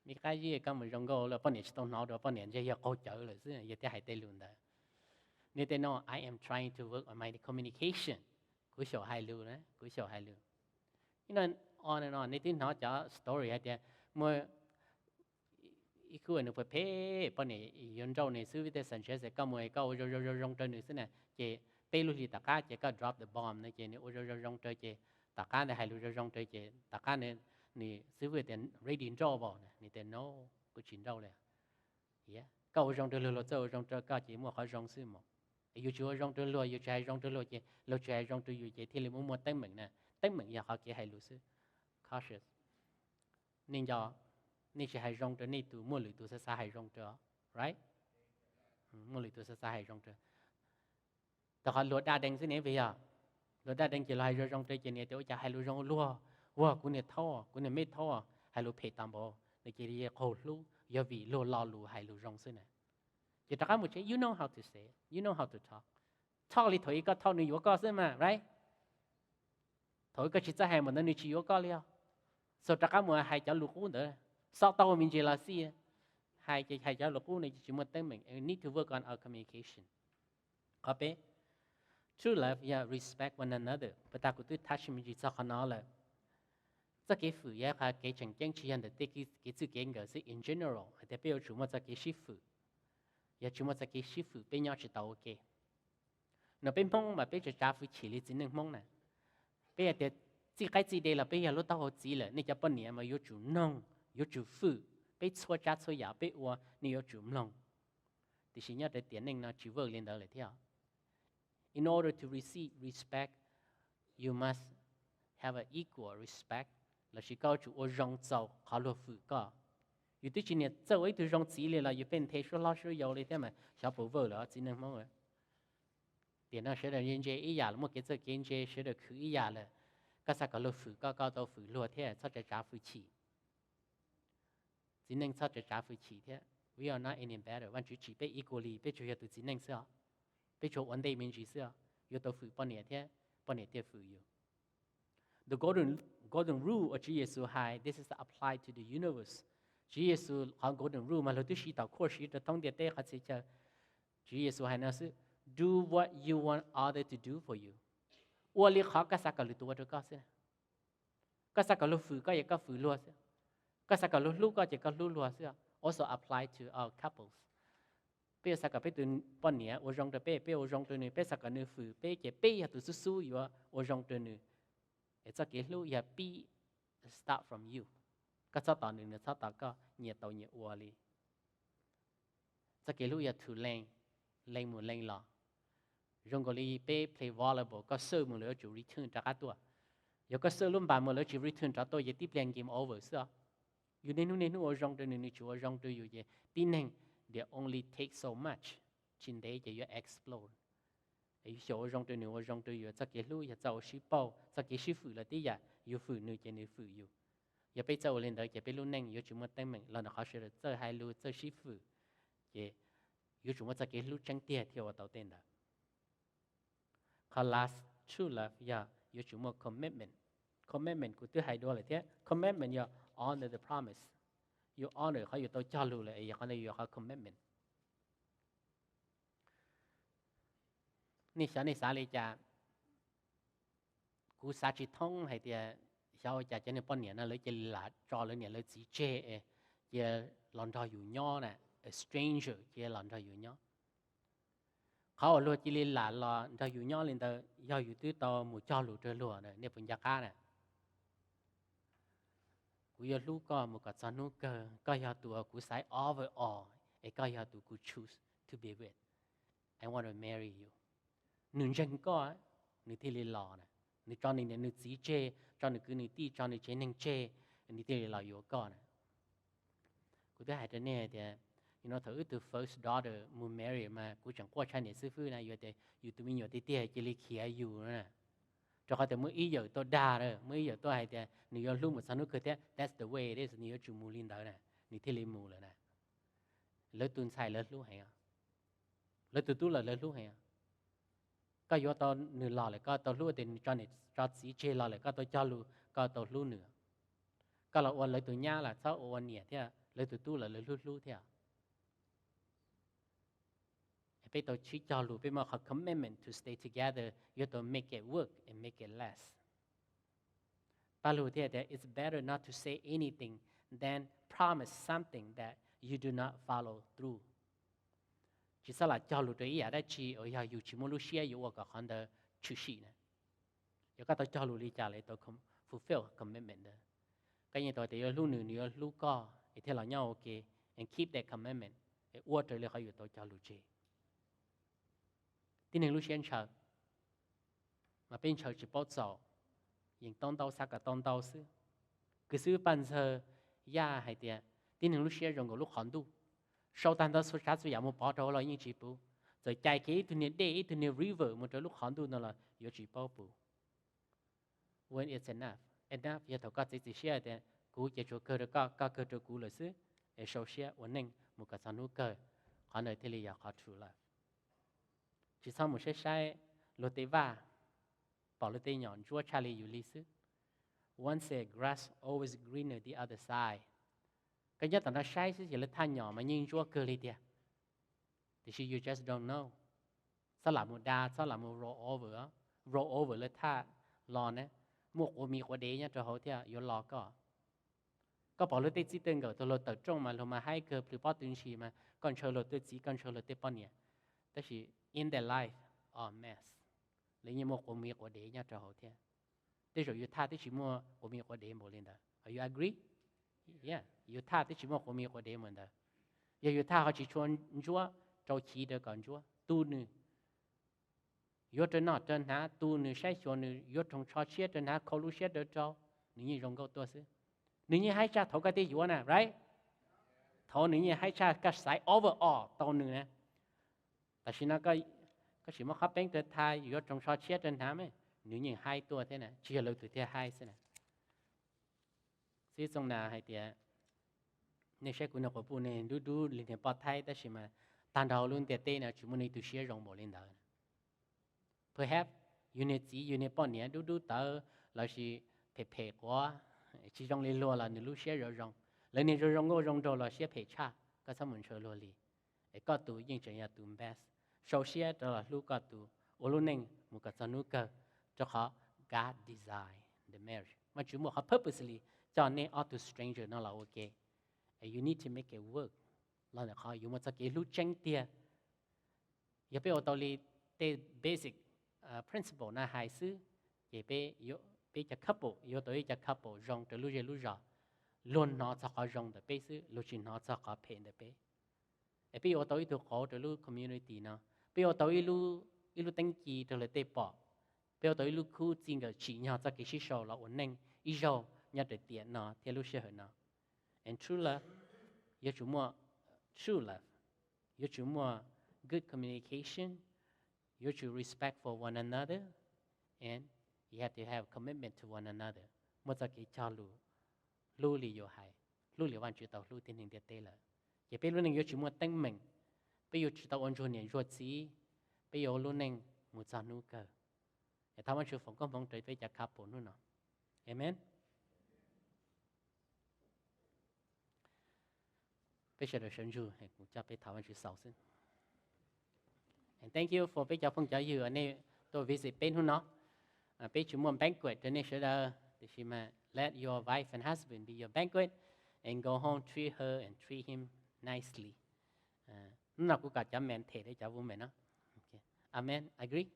Me qab zib, koj mus zoo nkauj lawm. Poj niam tsis tau hnov dua, poj niam ntshe yog qaug cawv lawm xwb yog thiaj hais tej lus ntawd. Nws tias no, I am trying to work on my communication. Kuv xyaum hais lus na, kuv xyaum hais lus. Nej twb hnov cov story hais tias muaj ib khub nws phem phem, poj niam yuav nrauj nws xwb, vib tej xa ntshiav xwb, koj mus koj ua zoo zoo zoo zoo rau nws xwb na, ces peb lub hlis tom qab ces koj drop the bomb na, ces nws ua zoo zoo zoo rau, ces tom qab ntawd hais lus zoo zoo rau, ces tom qab nws, xib fwb tias ready nrauj as, nws tias no, kuv tsis nrauj li. Koj ua zoo rau luag, luag txawj ua zoo rau koj ces muaj qhov zoo xwb mas. Yus tsis ua zoo rau luag, yus tsis hais zoo rau luag ces luag tsis hais zoo rau yus ces thiaj li muaj muaj teeb meem na. Teeb meem yog qhov kev hais lus xwb. Cautious. Nej nco, nej tsis hais zoo rau nej tus, muaj lwm tus xav xav hais zoo rau, right? Muaj lwm tus xav xav hais zoo rau. Rau qhov luag daj dee xwb ne, vim yog luag daj dee ces luag hais zoo zoo rau ces nws tias ua cas hais lus zoo luag, ua kuv niag thaub, kuv niag me thaub, hais lus phem tas npaum no, ces qaug hlub yog vim luag lo lus hais lus zoo xwb na. Ces rov qab mus tsev, you know how to say, you know how to talk. Talk li thaum ub koj thauj nws yuav koj xwb mas, right? Thaum ub koj tsis txawj hais mas ntawd nws tsis yuav koj li os. So rov qab mus hais cov lus qub ntawd, xav tau me ntsis los xij, hais ces hais cov lus qub no ces tsis muaj teeb meem. Need to work on our communication. Qhov peb, true love yog respect one another. Puag ta kuv twb touch me ntsis txog qhov no lawm. Txoj kev fwm yog qhov kev tseem ceeb, tsis yog ntawm tej kev txwj kev nkawm xwb, in general hais tias peb yuav tsum muaj txoj kev sib fwm. Yog tsis muaj txoj kev sib fwm peb nyob tsis tau ua ke. No peb Hmoob mas peb tsav tsav fwj chim li txiv neej Hmoob na. Peb hais tias txij qaib txij de los peb yog lub taub hau txiv lawm, nej cov poj niam mas yuav tsum mloog, yuav tsum fwm peb txhua tsav txhua yam peb ua, nej yuav tsum mloog. Tiam sis nyob rau tiam neej no tsis work li ntawd lawm thiab. In order to receive respect, you must have an equal respect, lossis koj yuav tsum ua zoo txaus qhov luag fwm koj. Yus twb tsis niam txawj ua ib tug zoo txiv li los yus pheej nthe suab hlob suab yau li thiab mas xyov puas work lawm txiv neej Hmoob. Tiam no sawv daws ntse ntse ib yam lawm, muaj kev txawj kev ntse, sawv daws khwv ib yam lawm. Koj xav kom luag fwm koj, koj tau fwm luag thiab, txhob tsav tsav fwj chim. Txiv neej txhob tsav tsav fwj chim thiab. We are not any better. Vaj Tswv tsim peb equally, peb tsuas yog tus txiv neej xwb os. Peb tsuas ua ntej me ntsis xwb os, yuav tau fwm poj niam thiab poj niam thiaj fwm yus. The golden, golden rule uas Tswv Yexus hais, this is apply to the universe. Tswv Yexus qhov golden rule mas luag twb siv tom court, siv rau thoob ntiaj teb qhov txhia chaw. Tswv Yexus hais no xwb, do what you want other to do for you. Ua li qhov koj xav kom lwm tus ua rau koj xwb. Koj xav kom luag fwm koj ces koj fwm luag xwb. Koj xav kom luag hlub koj ces koj hlub luag xwb. Also apply to our couples. Peb yuav xav kom peb tus poj niam ua zoo rau peb, peb ua zoo rau nws, peb xav kom nws fwm peb ces peb yog tus xub xub yuav ua zoo rau nws. Es txoj kev hlub yog pib start from you. Koj txhob tos nws, nws txhob tos koj, nyias tau nyias ua li. Txoj kev hlub yog through leej, leej mus leej los. Zoo nkaus li peb play volleyball, koj serve mus lawv yuav tsum return rov qab tuaj. Yog koj serve lub npas mus lawv tsis return rov tuaj ces tib pliag game over xwb os. Yus niaj hnub niaj hnub ua zoo rau nws, nws tsis ua zoo rau yus ces tib neeg they only take so much, tsis ntev ces yuav explode. Yus xyaum ua zoo rau nws, ua zoo rau yus, txoj kev hlub yog txoj ua sib pauj, txoj kev sib fwm los tib yam, yus fwm nws ces nws fwm yus. Yog peb txawj ua li ntawd ces peb lub neej yuav tsis muaj teeb meem los ntawm qhov sawv daws txawj hais lus, txawj sib fwm, ces yuav tsum muaj txoj kev hlub tseeb tiag thiaj ua tau tej ntawd. Qhov last, true love yog yuav tsum muaj commitment. Commitment kuv twb hais dua lawm thiab, commitment yog honor the promise. Yus honor qhov yus tau cog lus lawm es yog qhov ntawd yus yog qhov commitment. Nej xyov nej xav li cas, kuv xav tsis thoob hais tias xyov ua cas cov niag poj niam no lawv cia li lam tso lawv niam lawv txiv tseg, cia los nrog yus nyob na, stranger cia los nrog yus nyob. Qhov uas luag cia li lam los nrog yus nyob li ntawd yog yus twb tau mus cog lus rau luag na, nej puas nco qab na? Kuv yuav hlub koj mus kom txog hnub kawg, koj yog tus uas kuv xaiv overall, es koj yog tus kuv choose to be with. I want to marry you. Nws ntseeg koj, nws thiaj li los na. Nws tso nws niam nws txiv tseg, tso nws kwv nws tij, tso nws tsev neeg tseg, nws thiaj li los yuav koj na. Kuv twb hais rau nej hais tias, you know, thaum wb tus first daughter mus married mas kuv tseem quaj tshaj niam xib fwb na, yuav tias yus tus me nyuam tiag tiag cia li khiav yus na. Rau qhov tias muaj ib yawm tuaj dag, muaj ib yawm tuaj hais tias nws yuav hlub mus txog hnub kawg thiab, that's the way it is, nws yuav tsum mus li ntawd na, nws thiaj li mus lawm na. Lawv tus ntxhais lawv hlub heev, lawv tus tub los lawv hlub heev. Koj yuav tau nws los lawm koj tau hlub, tias nws tso niam tso txiv tseg los lawm koj tau cog lus koj tau hlub nws. Koj los ua lawv tus nyab los txhob ua ua niam thiab, lawv tus tub los lawv hlub hlub thiab. Peb tau sib cog lus, peb muaj qhov commitment to stay together, yuav tau make it work and make it last. Paj Lug thiaj tias, it's better not to say anything than promise something that you do not follow through. Tsis txhob lam cog lus rau ib yam dab tsi uas yog yus tsis muaj lub siab yuav ua kom qhov ntawd tshwm sim na. Yog koj tau cog lus li cas los tau fulfill commitment ntawd. Koj yeej tau tias yuav hlub nws, nws yuav hlub koj es thiaj los nyob ua ke, and keep that commitment, es ua raws li qhov yus tau cog lus tseg. Tib neeg lub siab ntshaw, mas peb ntshaw tsis paub txaus, yeej tau ntau xav kom tau ntau xwb. Kwv xwb Paj Ntxawg Yaj hais tias tib neeg lub siab zoo nkaus lub qhov ntuj, sau tag ntau txhua tsav txhua yam mus pov rau hauv los yeej tsis puv. Txawm cais kiag ib tug niag dej, ib tug niag river mus rau lub qhov ntuj no los yuav tsis paub puv. When it's enough, enough yog thaum koj txiav txim siab tias kuv ces tsuas kawg rau koj, koj kawg rau kuv lawm xwb, es sau siab ua neej mus kom txog hnub kawg, qhov ntawd thiaj li yog qhov true love. Tsis txhob mus saib saib luag tej vaj, pom luag tej nyom ntsuab tshaj li yus li xwb. One said grass always greener the other side. Koj nyob tom no saib xwb ces lawv thaj nyom mas yeej ntsuab kawg li tiag, tiam sis you just don't know. Txhob lam mus da, txhob lam mus roll over, roll over lawv thaj los na, muaj quav mis quav dev nyob rau hauv thiab yuav los koj. Koj pom luag tej txij tej nkawm tau luag tawm rooj mas luag mas haib kawg plhws pob tw ntshis mas koj ntshaw luag tej txiv, koj ntshaw luag tej poj niam, tab sis in their life are mess, lawv yeej muaj quav mis quav dev nyob rau hauv thiab. Tej zaum yus thaj twb tsis muaj quav mis quav dev npaum li ntawd, yus agree? Yus thaj twb tsis muaj quav mis quav dev npaum ntawd. Yog yus thaj ho tsis tshua ntsuab rau chiv rau kom ntsuab, tu nws, yuav rau noj rau hnav, tu nws saib xyuas nws, yuav roog tsho tshiab rau hnav, khau lub siab rau rau, nws yeej zoo nkauj tuaj xwb. Nws yeej haib tshaj thaum koj twb yuav na, right? Thaum nws yeej haib tshaj koj xaiv overall tau nws na. Tam sim no koj tsis muaj qhov peeb rau thaj, yuav roog tsho tshiab rau hnav mas nws yeej haib tuaj thiab na, tsis yog lawv tus thiaj haib xwb na. Xib Txooj Nas hais tias, nej saib kuv niag quas puj ne, dub dub li niag poj thaib tab sis mas tag nrho lub ntiaj teb no tsis muaj ib tug siab zoo npaum li ntawd. Perhaps yus niag txiv yus niag poj niam dub dub tawv lossis phem phem quav, tsis zoo li luag los nws lub siab zoo zoo. Lawv niag zoo zoo nkauj zoo nraug los siab phem tshaj, koj txhob mus ntshaw luag li. Es koj tus yeej tseem yog tus best. Sau siab rov los hlub koj tus, ua lub neej mus kom txog hnub kawg, rau qhov God design the marriage. Vajtswv muaj qhov purposely coj nej ob tug stranger no los ua ke. You need to make it work. Los ntawm qhov yus muaj txoj kev hlub tseeb tiag, Yog peb ua tau li tej basic principle no hais xwb, ces peb, peb cov couple yuav tau ib cov couple zoo rau lub zej lub zos, luag hnov txog qhov zoo ntawm peb xwb, luag tsis hnov txog qhov phem ntawm peb. Es peb yuav ua tau ib tug qauv rau lub community no, peb yuav ua tau ib lub teeb ci rau lawv tej pom, peb ua tau ib lub khub txij nkawm tsim nyog txoj kev sib sau los ua neej ib zaug nyob rau tiam no thiab lub sij hawm no. And true love, yuav tsum muaj true love, yuav tsum muaj good communication, yuav tsum respect for one another, and you have to have commitment to one another. Muaj txoj kev cog lus hlub li yuav hais, hlub li Vajtswv tau hlub tib neeg ntiaj teb lawm. Ces peb lub neej yuav tsis muaj teeb meem, peb yuav tsis tau ua ntsuag niam ntsuag txiv, peb yuav ua lub neej mus txog hnub kawg. Es thov Vajtswv foom koob hmoov rau peb cov couple hnub no. Amen. Peb sawv daws sawv ntsug, kuv coj peb thov Vajtswv xaus xwb. And thank you for peb cov phooj cov ywg uas nej tuaj visit peb hnub no. Peb tsis muaj banquet rau nej sawv daws, tiam sis mas let your wife and husband be your banquet and go home, treat her and treat him nicely. Hnub no kuv kom cov men them rau cov women no. Amen, agree.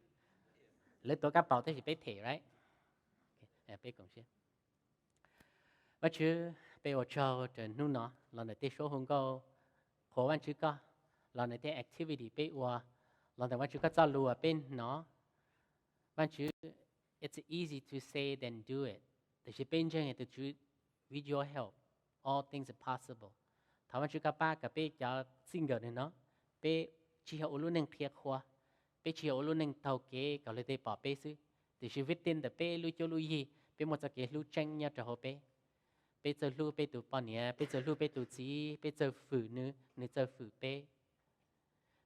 Lawv tuav kab paus tab sis peb them, right? Peb koom siab. Vajtswv, peb ua tsaug rau hnub no los ntawm tej suab hu nkauj qhuas Vajtswv koj, los ntawm tej activity peb ua, los ntawm Vajtswv koj txoj lus uas peb hnov. Vajtswv, it's easy to say than do it, tiam sis peb ntseeg tias Tswv, with your help, all things are possible. Thov Vajtswv koj pab kom peb cov txij nkawm no, peb tsis yog ua lub neej qhia qhua, peb tsis yog ua lub neej taug kev kom luag tej pom peb xwb, tiam sis vim tej ntawm peb lub cuab lub yig peb muaj txoj kev hlub tseeb nyob rau hauv peb. Peb txawj hlub peb tus poj niam, peb txawj hlub peb tus txiv, peb txawj fwm nws, nws txawj fwm peb.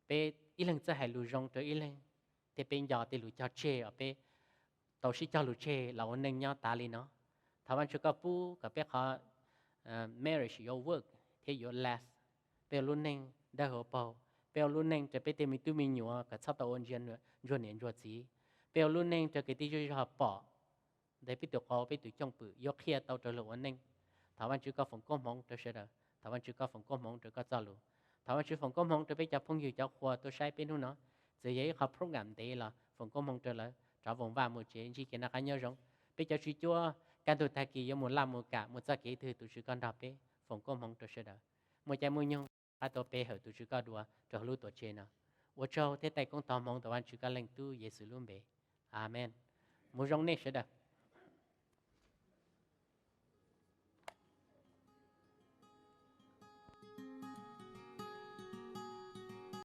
Peb ib leeg txawj hais lus zoo rau ib leeg, thiab peb nco tej lus cog tseg uas peb tau sib cog lus tseg los ua neej nyob tas li no. Thov Vajtswv koj pub kom peb qhov marriage yuav work thiab yuav last. Peb ua lub neej dawb huv paug, peb ua lub neej rau peb tej me tub me nyuam kom txhob tau ua ntsuag niam ntsuag txiv, peb ua lub neej rau kwv tij zej zog pom. Ntawm peb tus qauv peb tus cwj pwm yuav qhia tau rau luag ua neej. Thov Vajtswv koj foom koob hmoov rau sawv daws, thov Vajtswv koj foom koob hmoov rau koj txoj lus, thov Vajtswv foom koob hmoov rau peb cov phooj ywg cov qhua tuaj saib peb hnub no. Txawm yog ib qho program ntev los foom koob hmoov rau lawv rov voos vaj mus tsev ntsib kev noj qab nyob zoo. Peb cov tswv cuab kaj ntug tag kis yuav mus laj mus kam mus txoj kev twg, tus Tswv koj nrog peb, foom koob hmoov rau sawv daws. Muaj caij muaj nyoog pab tau pe hawm tus Tswv koj dua rau hauv lub tuam tsev no. Ua tsaug thiab taij koob tog hmoov ntawm Vajtswv koj Leej Tub Yexus lub npe. Amen. Mus zoo nej sawv daws.